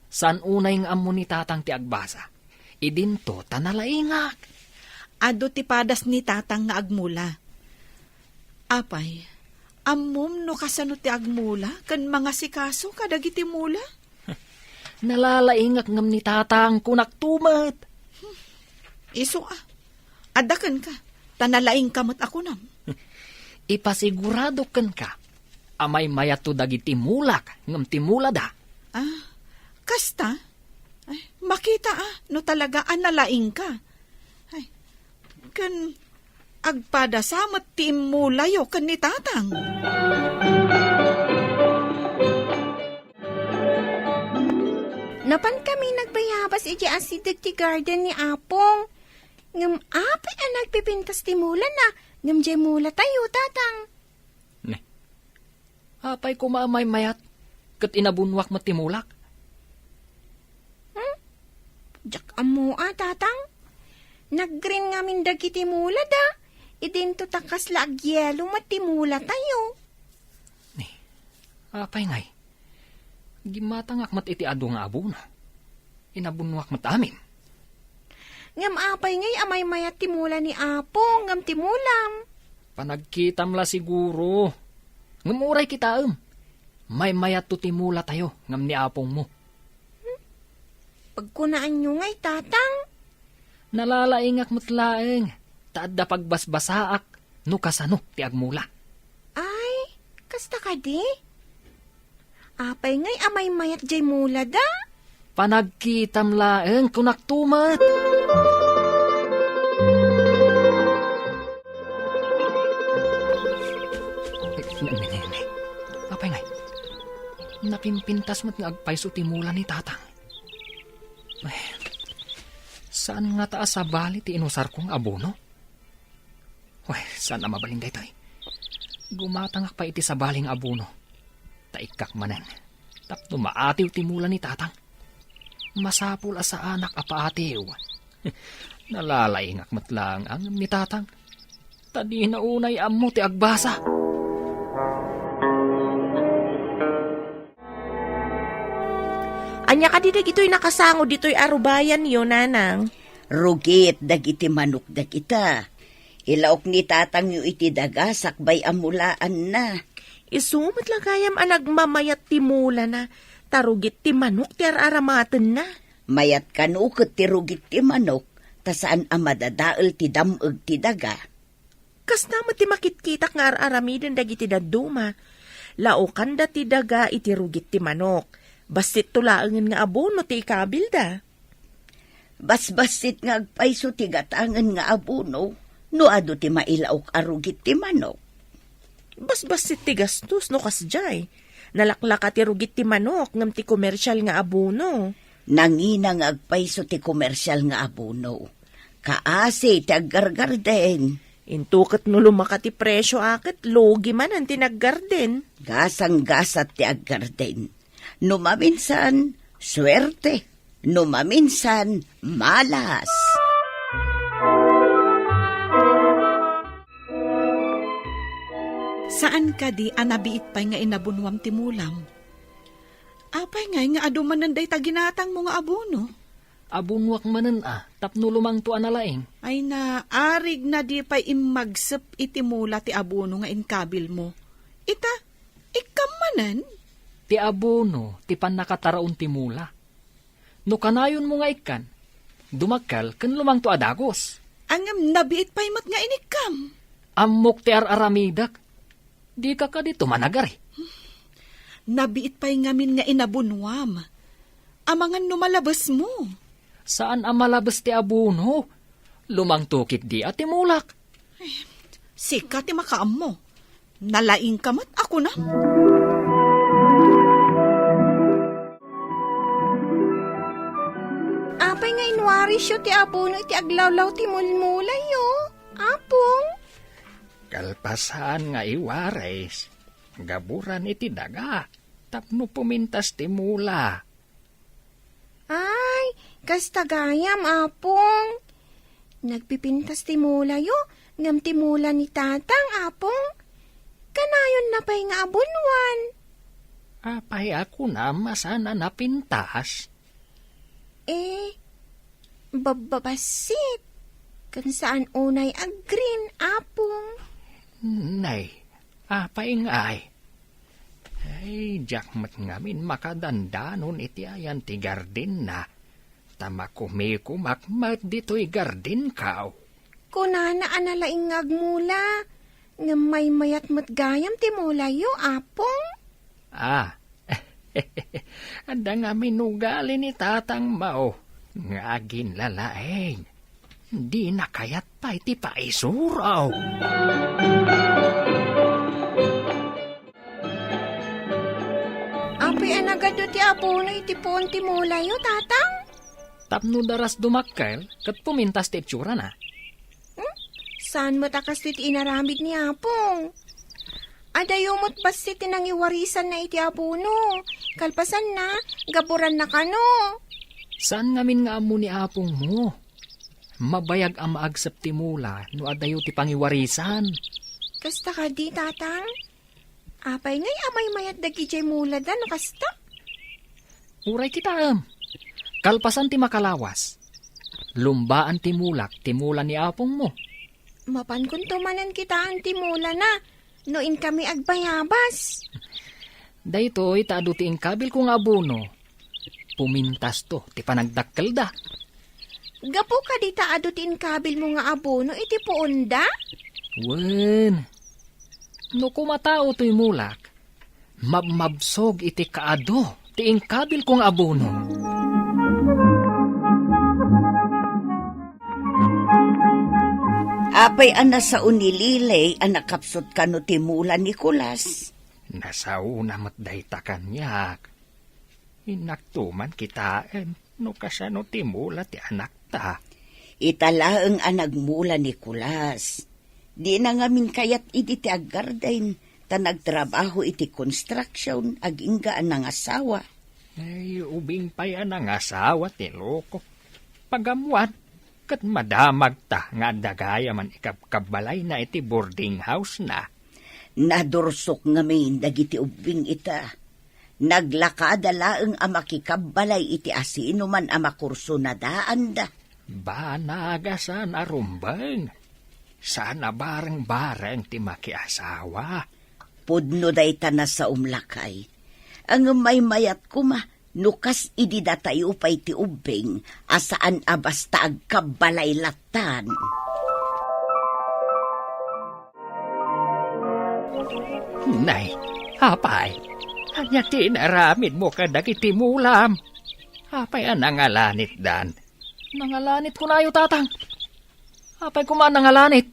Saan unay nga ammo ni tatang ti agbasa. Idinto ta nalaingak. Adu ti padas ni tatang nga agmula. Apay, ammom no kasano ti agmula ken mangasikaso kadagiti mula? Nalalaingak ngem ni tatang, kunak tumet. Isu a, adda kenka, ta nalaingka met a kunam. Ipasigurado kenka a maymayatto dagiti mulak ngem ti mulada. Ah, kasta? Ay, makita a, no talaga a nalaingka. Ay, ken agpadasa met ti immulayo ken ni tatang. Napankami nagbayabas idiay asideg ti garden ni Apong. Ngem apay a nagpipintas ti mulana, ngem diay mulatayo, tatang. Ne. Apay koma a maymayat, ket inabunnuak met ti mulak? Hmm? Diak ammo a, tatang. Naggreen ngamin dagiti mulada. Idinto ta kasla agyelo met ti mulatayo. Ni, apay ngay? Gimmatangak met iti adu nga abono. Inabunnuak met amin. Ngem apay ngay a maymayat ti mula ni Apo ngem ti mulam? Panagkitam la siguro. Ngem uray kitaem, maymayatto ti mulatayo ngem ni apongmo. Pagkunaanyo ngay, Tatang? Nalalaingak met laeng, ta adda pagbasbasaak no kasano ti agmula. Ay, kasta kadi? Apay ngay a maymayat jay mulada? Panagkitam laeng, kunak tumet. Ne, ne, ne, ne. Apay ngay? Napimpintas met nga agpayso ti mula ni Tatang. Ay, saan ngata a sabali ti inusarko nga abono? Wen, saan a mabalin daytoy? Gumatangak pay iti sabali nga abono. Ta ikkak manen, tapno maatiw ti mula ni Tatang. Masapul a saanak a paatiw. Nalalaingak met laeng ngem ni Tatang. Ta dina unay ammo ti agbasa. Ania kadi dagitoy nakasango ditoy a rubayanyo, Nanang? Rugit dagiti manok dagita. Ilaok ni tatangyo iti daga sakbay a mulaanna. Isu met la gayam a nagmamayat ti mulana, ta rugit ti manok ti ar-aramatenna. Mayat kano ket ti rugit ti manok, ta saan a madadael ti dam-eg ti daga. Kasta met ti makitkitak nga ar-aramiden dagiti dadduma. Laokanda ti daga iti rugit ti manok. Bassitto laengen nga abono ti ikabilda. Basbassit nga agpayso ti gatangen nga abono no adu ti mailaok a rugit ti manok. Basbassit ti gastos no kasdiay. Nalaklaka ti rugit ti manok ngem ti komersial nga abono. Nangina nga agpayso ti komersial nga abono. Kaasi ti aggargarden. Into ket no lumaka ti presio a ket lugi manen ti naggarden. Gasanggasat ti aggarden. No maminsan, suerte. No maminsan, malas. Saan kadi a nabiit pay nga inabunuam ti mulam? Apay ngay nga adu manen dayta ginatangmo nga abono? Abunuak manen a, tapno lumangto a nalaing. Ay na, arig na di pay immagsep iti mula ti abono nga inkabilmo. Ita, ikkam manen? Ti abono, ti pannakataraon ti mula. No kanayonmo nga ikkan, dumakkel ken lumangto a dagus. Ngem nabiit pay met nga inikkam. Ammok ti ar-aramidek. Dika kadi tumanagari. Nabiit pay ngamin nga inabunuam. Amangan no malabesmo. Saan a malabes ti abono. Lumangto ketdi a ti mulak. Sika ti makaammo. Nalaingka met a kunam. Apay nga inwarisyo ti abono iti aglawlaw ti mulmulayo, Apong? Kalpasan nga iwaris, gaburan iti daga, tapno pumintas ti mula. Ay, kasta gayam, Apong. Nagpipintas ti mulayo, ngem ti mula ni Tatang, Apong. Kanayonna pay nga abunuan. Apay a kunam a saan a napintas? Eh, babbabassit. Ken saan unay a green, Apong. Nay, apay ngay? Ay, diak met ngamin makadandanon iti ayan ti gardenna, ta makumikumak met ditoy gardenko. Kunana a nalaing nga agmula, ngem maymayat met gayam ti mulayo, Apong. Ah, adda ngamin ugali ni tatangmo nga aginlalaing. Dina kayat pay ti paisuro. Apay a nagadu ti abono iti puon ti mulayo, Tatang? Tapno daras dumakkel, ket pumintas ti itsurana. Hmm? Saan met a kastoy ti inaramid ni Apong? Adayo met bassit ti nangiwarisanna iti abono. Kalpasanna, gaburanna kano. Saan ngamin nga ammo ni apongmo? Mabayag a maagsep ti mula no adayo ti pangiwarisan. Kasta kadi, Tatang? Apay ngay a maymayat dagidiay mulada no kasta? Uray kitaem. Kalpasan ti makalawas, lumbaan ti mulak ti mula ni apongmo. Mapankonto manen kitaen ti mulana no inkami agbayabas. Daytoy ta adu ti inkabilko nga abono. Pumintasto ti panagdakkelda. Gapu kadi ta adu ti inkabilmo nga abono iti puonda? Wen, no kumatao toy mulak, mabmabsog iti kaadu ti inkabilko nga abono. Apay a nasao ni Lilay a nakapsut kano ti mula ni Kulas? Nasaona met dayta kaniak. Innakto man kitaen no kasano ti mula ti anakta. Ita laeng a nagmula ni Kulas. Dina ngamin kayat idi ti aggarden, ta nagtrabaho iti construction agingga a nangasawa. Ay, ubing pay a nangasawa ti loko. Pagammuan, ket madamagta nga adda gayam a ikabkabbalayna iti boarding house-na. Nadursok ngamin dagiti ubbing ita. Naglakada laeng a makikabbalay iti asinoman a makurso nadaanda. Banag a saan a rumbeng. Saan a bareng-bareng ti makiasawa. Pudno dayta nasaom, lakay. Ngem maymayat koma no kas idi datayo pay ti ubbing a saan a basta agkabbalay lattan. Nay, apay, ania ti inaramidmo kadagiti mulam? Apay a nangalanitdan? Nangalanit kunayo, Tatang. Apay koma a nangalanit?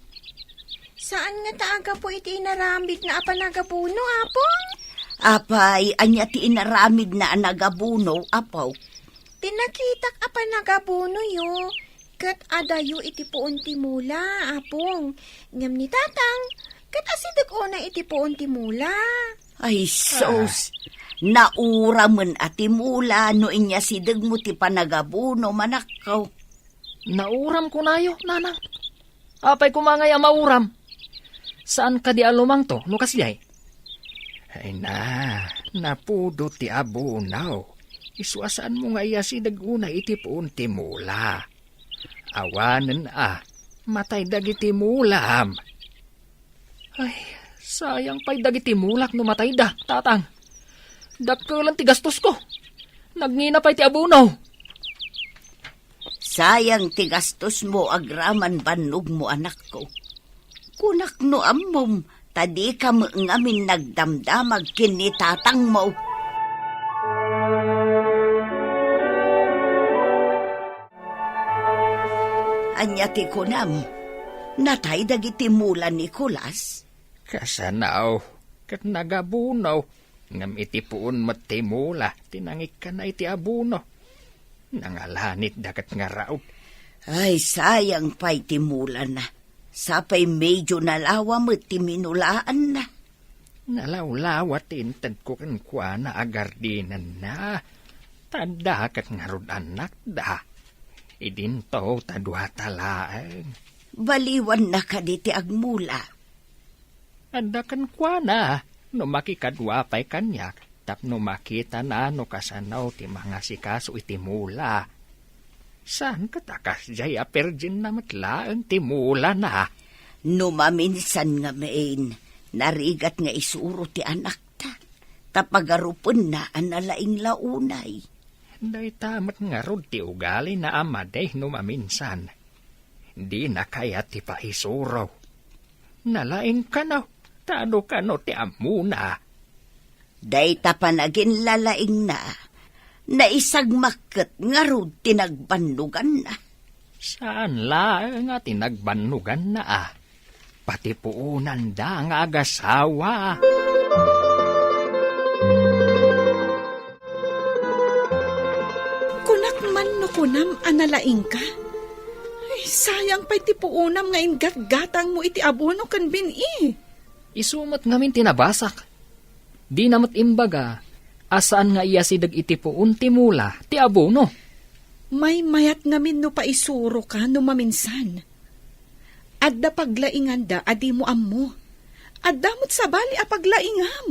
Saan ngata a gapu iti inaramidna a panagabuno, Apong? Apay, ania ti inaramidna a nagabuno, Apo? Ti nakitak a panagabunoyo, ket adayo iti puon ti mula, Apong. Ngem ni Tatang, ket asideg unay iti puon ti mula. Ay, sus! Nauramen a ti mula no inyasidegmo ti panagabuno, anakko. Nauram kunayo, Nanang. Apay koma ngay a mauram? Saan kadi a lumangto no kasdiay? Ay na, napudo ti abunaw. Isu a saanmo nga iyasideg unay iti puon ti mula. Awanen a, matay dagiti mulam. Ay, sayang pay dagiti mulak no matayda, Tatang. Dakkelen ti gastosko. Nagngina pay ti abuno. Sayang ti gastosmo agraman bannogmo, anakko. Kunak no ammom, ta dika met ngamin nagdamdamag ken ni tatangmo. Ania ti kunam? Natay dagiti mula ni Nicolas? Kasano, ket nagabuno. Ngem iti puon met ti mula ti nangikkana iti abuno. Nangalanitda ket ngarud. Ay, sayang pay ti mulana. Sapay medio nalawa met ti minulaanna. Nalawlawa ti intedko kenkuana a gardinenna. Ta adda ket ngarud annakda. Idinto ta duata laeng. Baliwanna kadi ti agmula? Adda kenkuana no makikadua pay kaniak tapno makitana no kasano ti mangasikaso iti mula. Saan ket a kasdiay a perdienna met laeng ti mulana? No maminsan ngamin, narigat nga isuro ti anakta, ta pagarupenna a nalaing la unay. Dayta met ngarud ti ugalina a madi no maminsan. Dina kayat ti paisuro. Nalaing kano, ta adu kano ti ammona. Dayta panaginlalaingna, naisagmak ket ngarud ti nagbannoganna. Saan laeng a ti nagbannoganna a. Pati puonanda nga agasawa. Kunak man no kunam a nalaingka. Ay, sayang pay ti puonam nga inggatgatangmo iti abuno ken bin-i. Isu met ngamin ti nabasak. Dina met imbaga a saan nga iyasideg iti puon ti mula ti abuno. Maymayat ngamin no paisuroka no maminsan. Adda paglainganda a dimo ammo. Adda met sabali a paglaingam.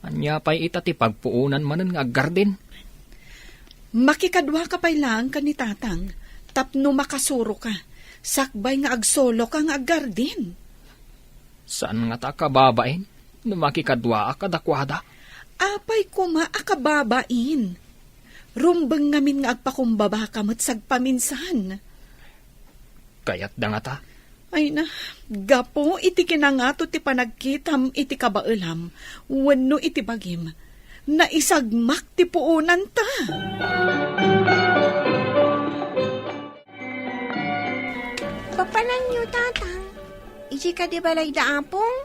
Ania pay ita ti pagpuonan manen nga aggardin? Makikaduaka pay laeng ken ni Tatang tapno makasuroka, sakbay nga agsoloka nga aggardin. Saan ngata a kababain no makikaduaak kadakuada? Apay koma a kababain? Rumbeng ngamin nga agpakumbabaka met sagpaminsan. Kayatda ngata? Ay na, gapu iti kinangato ti panagkitam iti kabaelam wenno iti bagim, naisagmak ti puonanta. Papananyo, Tatang? Idiay kadi balayda, Apong?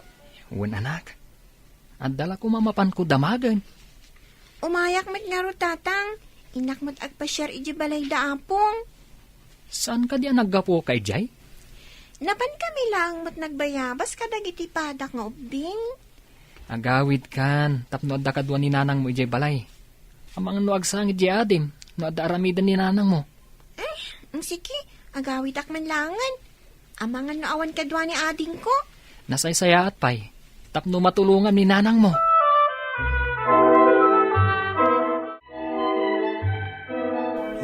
Wen, anak. Adda la koma mapanko damagen. Umayak met ngarud, Tatang. Innak met agpasiar idiay balayda, Apong. Saan kadi a naggapuka idiay? Napankami laeng met nagbayabas kadagiti padak nga ubbing. Agawidkan tapno adda kadua ni nanangmo idiay balay. Amangan no agsangit diay adim no adda aramiden ni nanangmo. Eh, sige, agawidak man laengen. Amangan no awan kadua ni adingko. Nasaysayaat pay tapno matulongam ni nanangmo.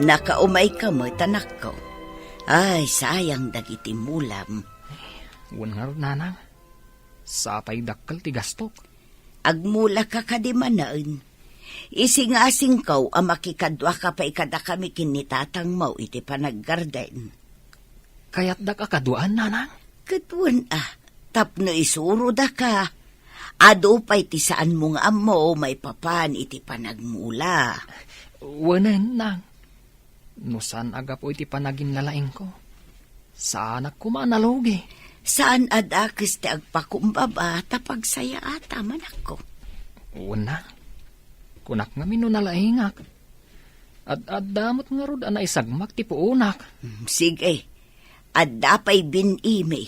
Nakaumayka met, anakko. Ay, sayang dagiti mulam. Wen ngarud, nanang. Sapay dakkel ti gastok. Agmulaka kadi manen. Isingasingko a makikaduaka pay kadakami ken ni tatangmo iti panaggarden. Kayatdak a kaduaan, nanang? Ket wen a, tapno isurodaka. Adu pay ti saanmo nga ammo maipapan iti panagmula. Wen, nang. No saan a gapu iti panaginlalaingko, saanak koma a nalugi. Saan a dakes ti agpakumbaba ta pagsayaata, manakko. Wen, nang. Kunak ngamin no nalaingak. Ad-adda met ngarud a naisagmak ti puonak. Mm, sige. Adda pay bin-imi.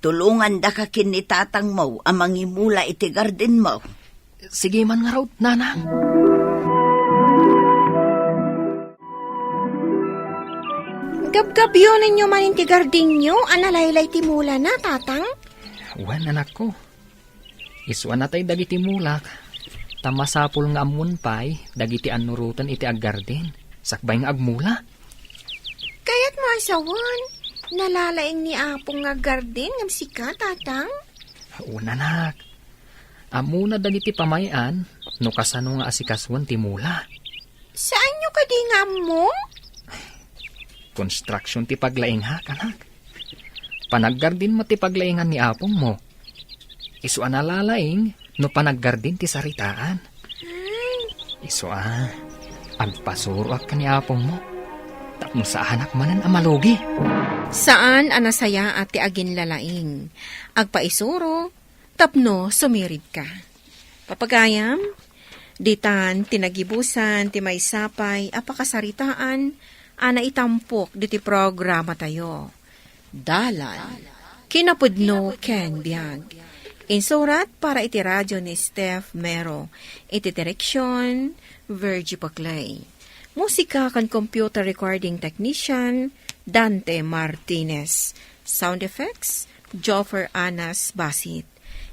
Tulongandaka ken ni tatangmo a mangimula iti gardenmo. Sige man ngarud, nanang. Gabgabyonenyo manen ti gardenyo a nalaylay ti mulana, tatang? Wen, anakko. Isu a natay dagiti mulak, ta masapul nga ammon pay dagiti annuroten iti aggarden, sakbay nga agmula. Kayatmo a sawen, nalalaing ni Apong nga aggarden ngem sika, tatang? Wen, anak. Ammona dagiti pamay-an no kasano nga asikasuen ti mula. Saanyo kadi nga ammo? Construction ti paglaingak, anak. Panaggardin met ti paglaingan ni apongmo. Isu a nalalaing no panaggardin ti saritaan. Ay. Isu a, agpasuroak ken ni apongmo. Tapno saanak manen a malugi. Saan a nasayaat ti aginlalaing. Agpaisuro, tapno sumiridka. Papagayam, ditan ti nagibusan ti maysa pay a pakasaritaan a naitampok diti programatayo. Dalan, kinapudno ken biag. Insurat para iti radio ni Steph Mero. Iti direksyon, Virgie Paclay. Musika ken computer recording technician, Dante Martinez. Sound effects, Joffer Anas Basit.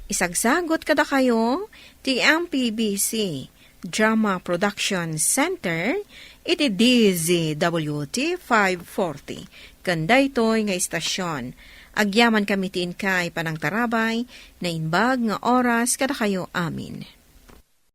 Isagsagut kadakayo ti M P B C Drama Production Center iti D Z W T five forty. Ken daytoy nga istasyon, agyamankami ti inkay panangtarabay, naimbag nga oras kadakayo amin.